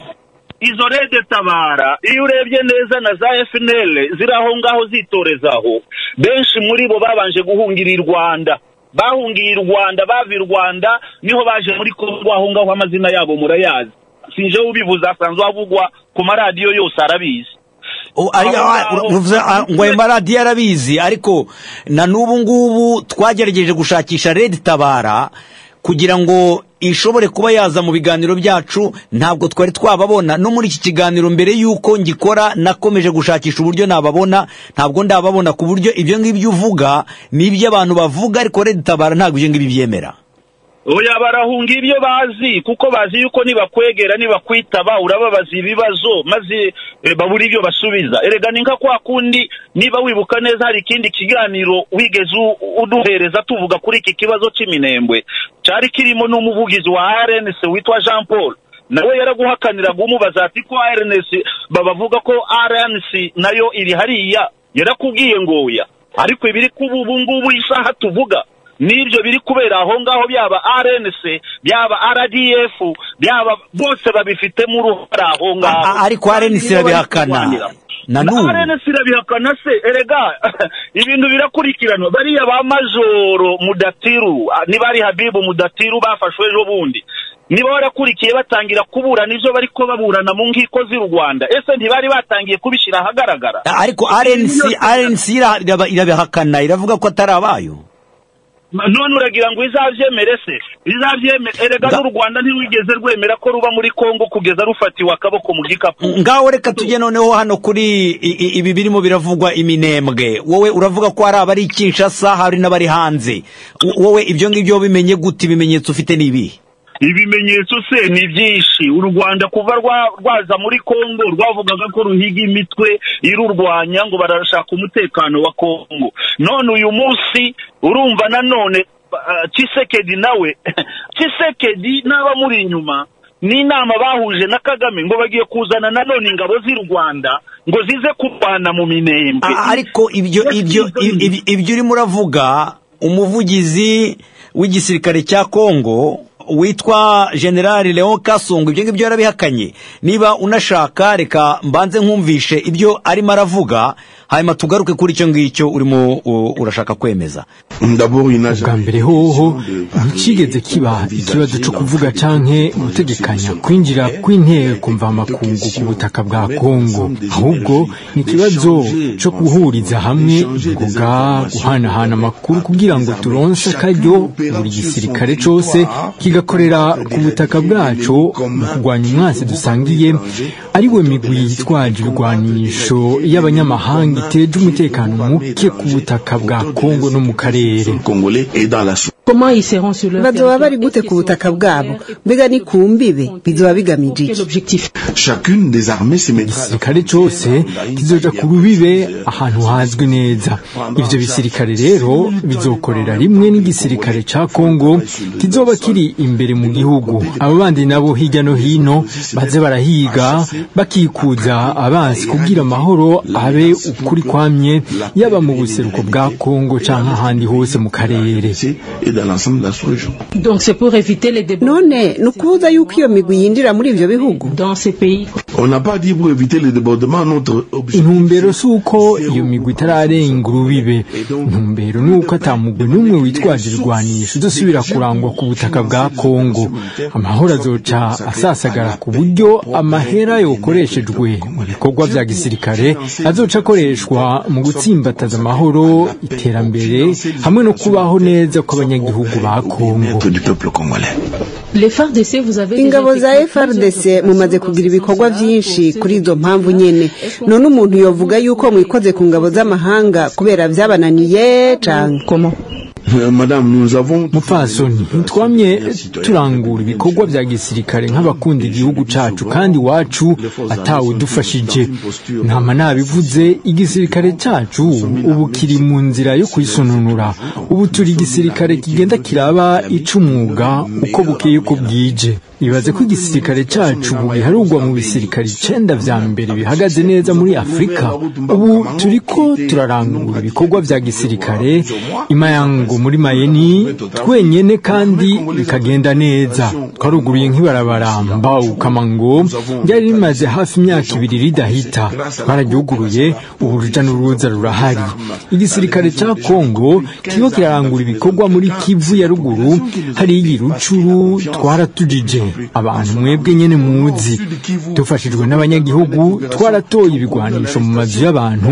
Izo Red Tabara iyo urebye neza na za FNL ziri aho ngaho zitorezaho, benshi muri bo babanje guhungira i Rwanda, bahungiye i Rwanda, bava i Rwanda niho baje muri Kongo. Aho ngaho amazina yabo murayazi, sinje ubivuze, asanzwe avugwa ku maradiyo yose, arabizi. Ngo ayo maradiyo arabizi, ariko na n'ubu ngubu twagerageje gushakisha Red Tabara kugira ngo ishobore kuba yaza mu biganiro byacu, ntabwo twari twababona. No muri iki kiganiro mbere y'uko ngikora nakomeje gushakisha uburyo nababona, ntabwo ndababona, ku buryo ibyo ngibyo uvuga ni ibyo abantu bavuga, ariko Red Tabara ntabwo ibyo ngibyo byemera. Oya, barahunga ibyo bazi, kuko bazi yuko nibakwegera nibakwitaba urababaza ibibazo maze babura ibyo basubiza. Erega ni nka kwa kundi, niba wibuka neza, hari ikindi kiganiro wigeze uduhereza tuvuga kuri iki kibazo cy'iminembwe, cyari kirimo n'umuvugizi wa RNC witwa Jean Paul, nawe yaraguhakaniraga umubaza ati ko RNC babavuga ko RNC nayo iri hariya, yarakubwiye ngo oya. Ariko ibiri kuba ubu ngubu isaha tuvuga n'ibyo biri kubera aho ngaho, byaba RNC, byaba RDF, byaba bose babifitemo uruhare aho ngaho. Ariko RNC irabihakana na n'ubu. RNC irabihakana se? Erega ibintu birakurikiranwa. Bariya ba Majoro Mudatiru, niba ari Habibu Mudatiru, bafashwe ejo bundi, niba warakurikiye batangira kuburana ivyo bariko baburana mu nkiko z'u Rwanda, ese ntibari batangiye kubishira ahagaragara? Ariko RNC irabihakana, iravuga ko atari abayo. None uragira ngo izavyemere se? Izavyemere? Erega n'u Rwanda ntirwigeze rwemera ko ruba muri Kongo kugeza rufatiwe akaboko mu gikapu. Ngaho reka tujye noneho hano kuri ibi birimo biravugwa iminembwe. Wowe uravuga ko hari abari Kinshasa, hari n'abari hanze. Wowe ibyo ngibyo bimenye gute? Ibimenyetso ufite ni ibihe? Ibimenyetso se ni byinshi. U Rwanda kuva rwaza muri Kongo rwavugaga ko ruhiga imitwe irurwanya, ngo barashaka umutekano wa Kongo. None uyu munsi urumva nanone Tshisekedi nawe, Tshisekedi n'abamuri inyuma n'inama bahuje na Kagame ngo bagiye kuzana nanone ingabo z'u Rwanda ngo zize kurwana mu minembwe. Ariko ibyo urimo uravuga, umuvugizi w'igisirikare cya Kongo witwa General Leon Kasongo ibyo ngibyo yarabihakanye. Niba unashaka reka mbanze nkumvishe ibyo arimo aravuga, hanyuma tugaruke kuri icyo ngicyo urimo urashaka kwemeza. Ubwa mbere hoho ntikigeze kiba ikibazo cyo kuvuga canke gutegekanya kwinjira kw'inteko mvamakungu ku butaka bwa Kongo, ahubwo ni ikibazo cyo guhuriza hamwe ingoga, guhanahana amakuru kugira ngo turonse akaryo buri gisirikare cose kigakorera ku butaka bwaco mu kurwanya umwansi dusangiye, ari we migwi yitwaje ibigwanisho y'abanyamahanga iteje umutekano muke ku butaka bwa Kongo no mu karere. Bazoba bari gute ku butaka bwabo? Mbega ni ku mbibe? Bizoba bigamije iki? Igisirikare cose kizoja ku rubibe ahantu hazwi neza. Ivyo bisirikare rero bizokorera rimwe n'igisirikare ca Kongo kizoba kiri imbere mu gihugu. Abo bandi nabo hirya no hino baze barahiga bakikuza abansi kugira amahoro abe ukuri kwamye, yaba mu buseruko bwa Kongo canke ahandi hose mu karere. None ni ukubuza yuko iyo migwi yinjira muri ivyo bihugu? Intumbero si uko iyo migwi itararenga urubibe, intumbero ni uko ata mugwi n'umwe witwaje ibigwanisho uzosubira kurangwa ku butaka bwa Kongo. Amahoro azoca asasagara ku buryo amahera yokoreshejwe mu bikorwa vya gisirikare azoca akoreshwa mu gutsimbataza amahoro, iterambere hamwe no kubaho neza kw'abanyagihugu ba Kongo. Ingabo za FARDC mumaze kugira ibikorwa byinshi kuri izo mpamvu nyene, none umuntu yovuga yuko mwikoze ku ngabo z'amahanga kubera vyabananiye canke? Madame, nous avons Mupfasoni, ntitwamye turangura ibikorwa vya gisirikare nk'abakunda igihugu cacu kandi wacu atawudufashije. Ntama nabivuze, igisirikare cacu ubu kiri mu nzira yo kwisununura. Ubu turi igisirikare kigenda kiraba ic'umwuga uko bukeye uko bwije. Ibaze ko igisirikare cacu ubu giharurwa mu bisirikare 9 vya mbere bihagaze neza muri Afrika. Ubu turiko turarangura ibikorwa vya gisirikare imayango muri Mayeni twenyene kandi bikagenda neza. Twaruguruye nk'ibarabara Mbau Kamango ryari rimaze hafi imyaka 2 ridahita, twararyuguruye, ubu uruja n'uruza rurahari. Igisirikare ca Kongo kiriko kirarangura ibikorwa muri Kivu ya ruguru, hariya i Rucuru twaratujije abantu mwebwe nyene muzi. Dufashijwe n'abanyagihugu twaratoye ibigwanisho mu mazu y'abantu.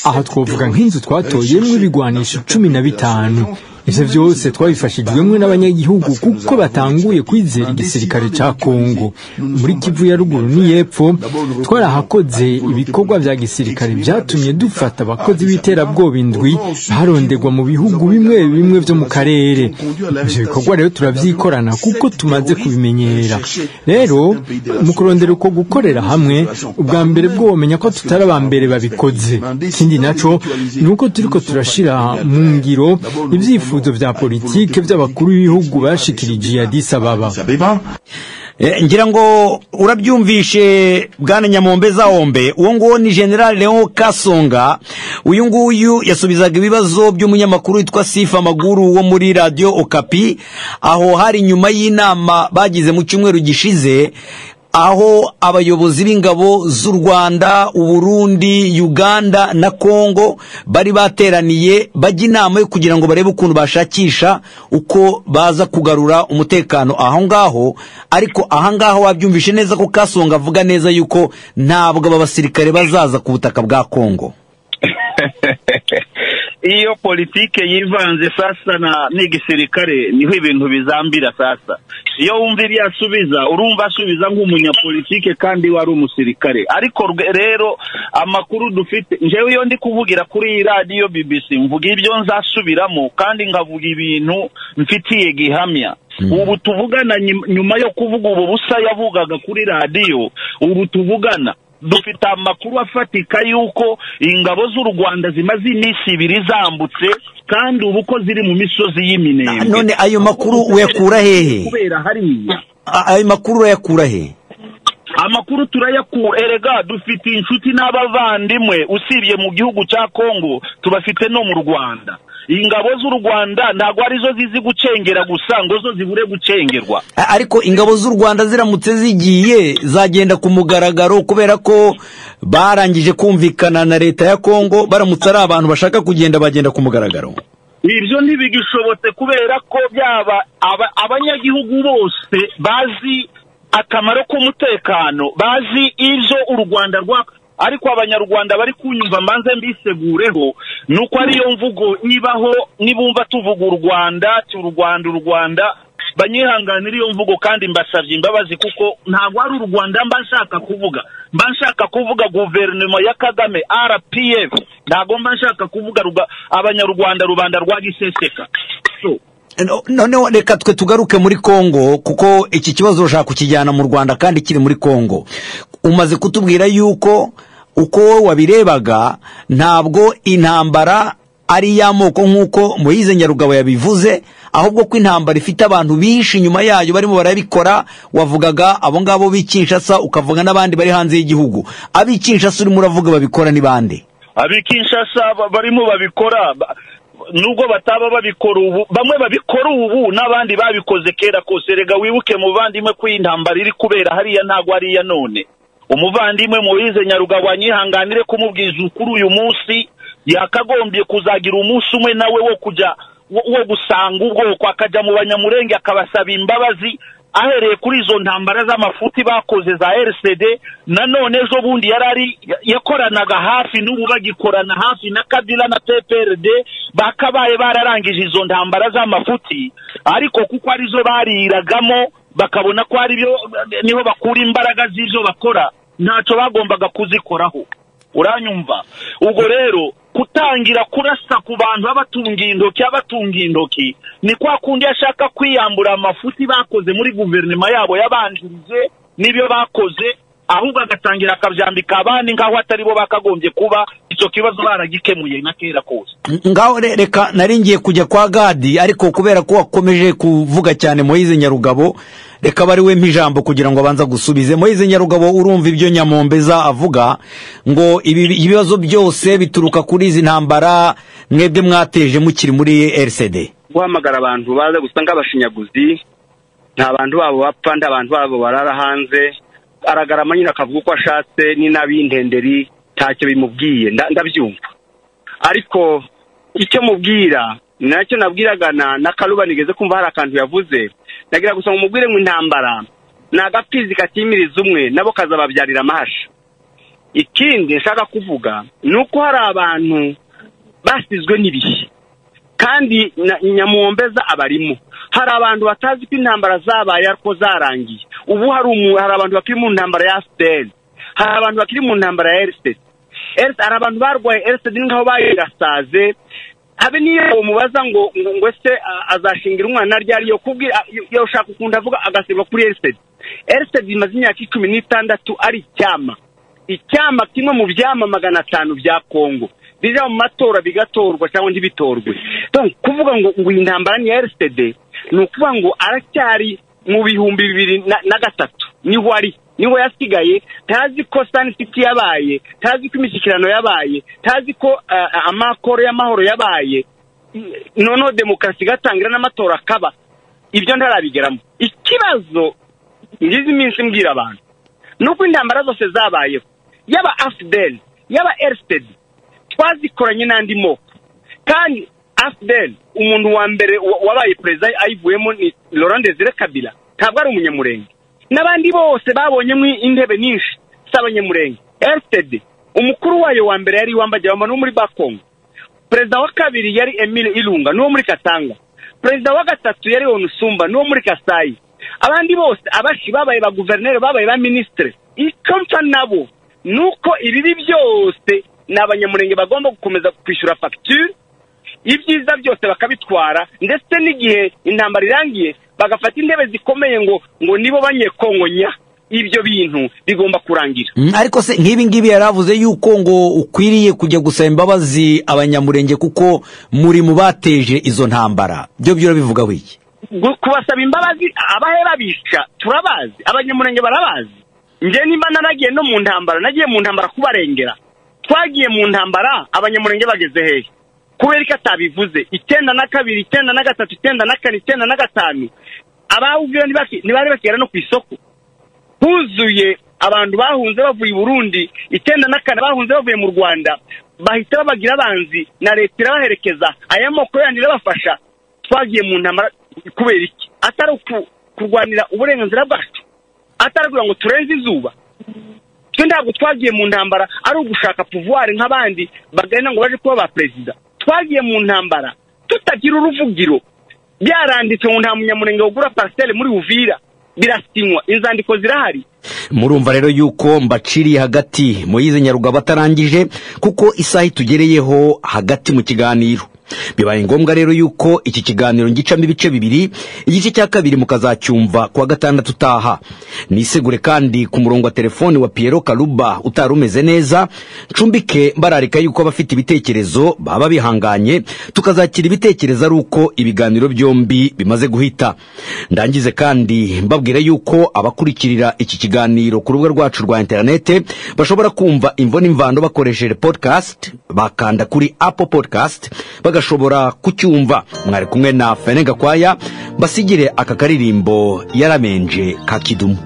Aha twovuga nk'inzu twatoyemwo ibigwanisho 15. Ivyo vyose twabifashijwemwo n'abanyagihugu kuko batanguye kwizera igisirikare ca Kongo. Muri Kivu ya ruguru n'iyepfo twarahakoze ibikorwa vya gisirikare vyatumye dufata abakozi b'iterabwoba 7 baronderwa mu bihugu bimwe bimwe vyo mu karere. Ivyo bikorwa rero turavyikorana kuko tumaze kubimenyera. Rero mu kurondera uko gukorera hamwe, ubwa mbere bwo womenya ko tutari aba mbere babikoze. Ikindi naco ni uko turiko turashira mu ngiro ivyifuzo vya politike vy'abakuru b'ibihugu bashikirije Addis Ababa. Ngira ngo urabyumvishe bwana Nyamombe Zaombe, uwo nguwo ni General Leon Kasonga. Uyu nguyu yasubizaga ibibazo by'umunyamakuru witwa Sifa Maguru wo muri Radio Okapi, aho hari nyuma y'inama bagize mu cyumweru gishize, aho abayobozi b'ingabo z'u Rwanda, Uburundi, Uganda na Kongo bari bateraniye bajya inama yo kugira ngo barebe ukuntu bashakisha uko baza kugarura umutekano aho ngaho. Ariko aha ngaho wabyumvishe neza ko Kasonga avuga neza yuko ntabwo aba basirikare bazaza ku butaka bwa Kongo. Iyo politike yivanze sasa na n'igisirikare niho ibintu bizambira sasa. Iyo wumva ibyo asubiza urumva asubiza nk'umunyapolitike kandi wari umusirikare. Ariko rero amakuru dufite, njewe iyo ndi kuvugira kuri radio BBC mvuga ibyo nzasubiramo kandi nkavuga ibintu mfitiye gihamya. Ubu tuvugana nyuma yo kuvuga ubu busa yavugaga kuri radio, ubu tuvugana dufite amakuru afatika yuko ingabo z'u Rwanda zimaze iminsi 2 zambutse kandi ubu ko ziri mu misozi y'Iminembwe. None ayo makuru uyakura hehe? Kubera hariya ayo makuru uyakura hehe? Amakuru turayakura, erega dufite inshuti n'abavandimwe usibye mu gihugu cya Kongo tubafite no mu Rwanda. Ingabo z'u Rwanda ntago arizo zizi gucengera gusa ngo zo zibure gucengerwa. Ariko ingabo z'u Rwanda ziramutse zigiye zagenda ku mugaragaro kubera ko barangije kumvikana na leta ya Kongo, baramutse ari abantu bashaka kugenda bagenda ku mugaragaro. Ibyo ntibigishobotse kubera ko byaba abanyagihugu bose bazi akamaro k'umutekano, bazi ibyo u Rwanda rwa. Ariko abanyarwanda bari kunyumva mbanze mbisegureho nuko ariyo mvugo ibaho, nibumva tuvuga u Rwanda ti u Rwanda u Rwanda banyihanganira iyo mvugo kandi mbasavye imbabazi kuko ntabwo ari u Rwanda mba nshaka kuvuga. Mba nshaka kuvuga guverinoma ya Kagame RPF, ntabwo mba nshaka kuvuga abanyarwanda rubanda rwa giseseka. So noneho reka twe tugaruke muri Kongo kuko iki kibazo ushaka kukijyana mu Rwanda kandi kiri muri Kongo. Umaze kutubwira yuko uko wabirebaga ntabwo intambara ari y'amoko nk'uko Moise Nyarugabo yabivuze, ahubwo ko intambara ifite abantu binshi nyuma yayo barimo barabikora. Wavugaga abo ngabo b'i Kinshasa, ukavuga n'abandi bari hanze y'igihugu. Ab'i Kinshasa urimo uravuga babikora ni bande? Ab'i Kinshasa barimo babikora nubwo bataba babikora ubu, bamwe babikora ubu n'abandi babikoze kera kose. Rega wibuke muvandimwe ko intambara iri kubera hariya ntago ariya none. Umuvandimwe Moise Nyarugabo anyihanganire kumubwiza ukuri uyu munsi, yakagombye kuzagira umunsi umwe nawe wo kujya wo gusanga ubwoko akajya mu Banyamurenge akabasaba imbabazi ahereye kuri izo ntambara z'amafuti bakoze za RCD. Nanone ejo bundi yarari yakoranaga hafi n'ubu bagikorana hafi na Kabila na PPRD, bakabaye bararangije izo ntambara z'amafuti, ariko kuko arizo bariragamo bakabona ko ari byo niho bakura imbaraga z'ibyo bakora, ntacyo bagombaga kuzikoraho. Uranyumva? Ubwo rero Kutangira kurasa ku bantu abatungiye intoki ni kwa kundi ashaka kwiyambura amafuti bakoze muri guverinoma yabo yabanjirije n'ibyo bakoze, ahubwo agatangira akabyambika abandi nkaho atari bo bakagombye kuba icyo kibazo baragikemuye na kera kose. Ngaho reka naringiye kujya kwa Gadi, ariko kubera ko wakomeje kuvuga cyane Moise Nyarugabo, reka bari we mpijambo kugira ngo abanza gusubize. Moise Nyarugabo, urumva ibyo Nyamombeza avuga ngo ibibazo byose bituruka kuri izi ntambara mwebwe mwateje mukiri muri RCD. Guhamagara abantu baza gusanga abashinyaguzi, nta bantu babo bapfa, nta bantu babo barara hanze, aragarama nyine akavuga uko ashatse, ni n'ab'intenderi ntacyo bimubwiye, ndabyumva. Ariko icyo mubwira nacyo nabwiraga na Karuba, nigeze kumva hari akantu yavuze, nagira gusa ngo mubwire ngo intambara ni agapfizi katimiriza umwe nabo kazababyarira amahasha. Ikindi nshaka kuvuga ni uko hari abantu basizwe n'ibihe, kandi Nyamuombeza abarimo. Hari abantu batazi ko intambara zabaye ariko zarangiye. Ubu hari abantu bakiri mu ntambara ya AFDL, hari abantu bakiri mu ntambara ya RCD, hari abantu barwaye RCD nkaho bayirasaze. Habe niyo mubaza ngo ngo se azashingira umwana ryari yo kubwira yo ushaka ukunda avuga agasiba kuri RCD. RCD imaze imyaka 16 ari icyama kimwe mu byama 500 bya Kongo bija mu matora bigatorwa cyangwa ntibitorwe. Donc kuvuga ngo intambara ni RCD ni ukuvuga ngo aracyari mu 2003 niho ari, niho yasigaye, ntazi ko Sun City yabaye, ntazi ko imishyikirano yabaye, ntazi ko amakoro y'amahoro yabaye, noneho demokarasi igatangira n'amatora akaba. Ibyo ntarabigeramo. Ikibazo ngize iminsi mbwira abantu nuko intambara zose zabayeho, yaba AFDL yaba RCD, twazikoranye n'andi moko. Kandi AFDL umuntu wa mbere wabaye perezida ayivuyemo ni Laurent Desire Kabila, ntabwo ari umunyamurenge. N'abandi bose babonyemo intebe nyinshi z'abanyamurenge. RCD umukuru wayo wa mbere yari Wambajya no muri Bakongo, perezida wa kabiri yari Emile Ilunga n'uwo muri Katanga, perezida wa gatatu yari Onusumba n'uwo muri Kasai. Abandi bose abashi babaye ba guverineri, babaye ba ministre. Icyo mpfa nabo nuko ibibi byose n'abanyamurenge bagomba gukomeza kwishyura facture, ibyiza byose bakabitwara, ndetse n'igihe intambara irangiye bagafata intebe zikomeye ngo nibo banyekongo nya. Ibyo bintu bigomba kurangira. Ariko se nk'ibi ngibi yaravuze yuko ngo ukwiriye kujya gusaba imbabazi abanyamurenge kuko muri mu bateje izo ntambara, byo byo bivuga wiki? Kubasaba imbabazi abahe babisha turabazi, abanyamurenge barabazi. Nje nimba naragiye no mu ntambara, nagiye mu ntambara kubarengera. Twagiye mu ntambara abanyamurenge bageze hehe? Kubera ko atabivuze 92, 93, 94, 95 abahubwiye ntibari bakigera no ku isoko. Huzuye abantu bahunze bavuye i Burundi, 94 bahunze bavuye mu Rwanda, bahita babagira abanzi na leta irabaherekeza, aya moko yandi irabafasha. Twagiye mu ntambara kubera iki? Atari kurwanira uburenganzira bwacu, atari kugira ngo turenze izuba. Twe ntabwo twagiye mu ntambara ari ugushaka pouvoir nk'abandi bagenda ngo baje kuba ba perezida. Twagiye mu ntambara tutagira uruvugiro. Byaranditse ngo nta munyamurenge ugura parcelle muri Uvira, birasinywa, inzandiko zirahari. Murumva rero yuko mbaciriye hagati Moise Nyarugabo atarangije, kuko isaha itugereyeho hagati mu kiganiro. Bibaye ngombwa rero yuko iki kiganiro ngicamo ibice bibiri, igice cya kabiri mukazacyumva kuwa gatandatu utaha. Nisegure kandi ku murongo wa telefoni wa Piero Karuba utarumeze neza, ncumbike mbararika yuko abafite ibitekerezo baba bihanganye, tukazakira ibitekerezo ari uko ibiganiro byombi bimaze guhita. Ndangize kandi mbabwira yuko abakurikirira iki kiganiro ku rubuga rwacu rwa interinete bashobora kumva imvo n'imvano bakoresheje podcast, bakanda kuri Apple Podcast bagashobora kucyumva. Mwari kumwe na Fene Gakwaya, basigire aka karirimbo yaramenje ka Kidumu.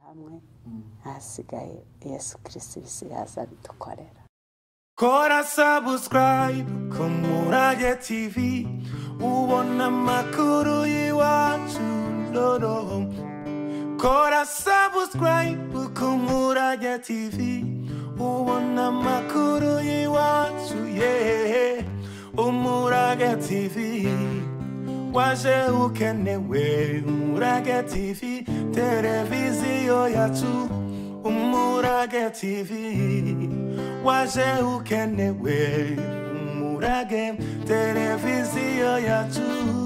Hamwe hasigaye Yesu Kristo ibisigaza bidukorera. Kora subscribe ku Murage TV, ubona amakuru y'iwacu. Kora subscribe ku Murage. Umurage TV, ubona amakuru y'iwacu, yeah. Umurage TV, waje ukenewe. Umurage TV, televiziyo yacu. Umurage TV, waje ukenewe. Umurage, televiziyo yacu.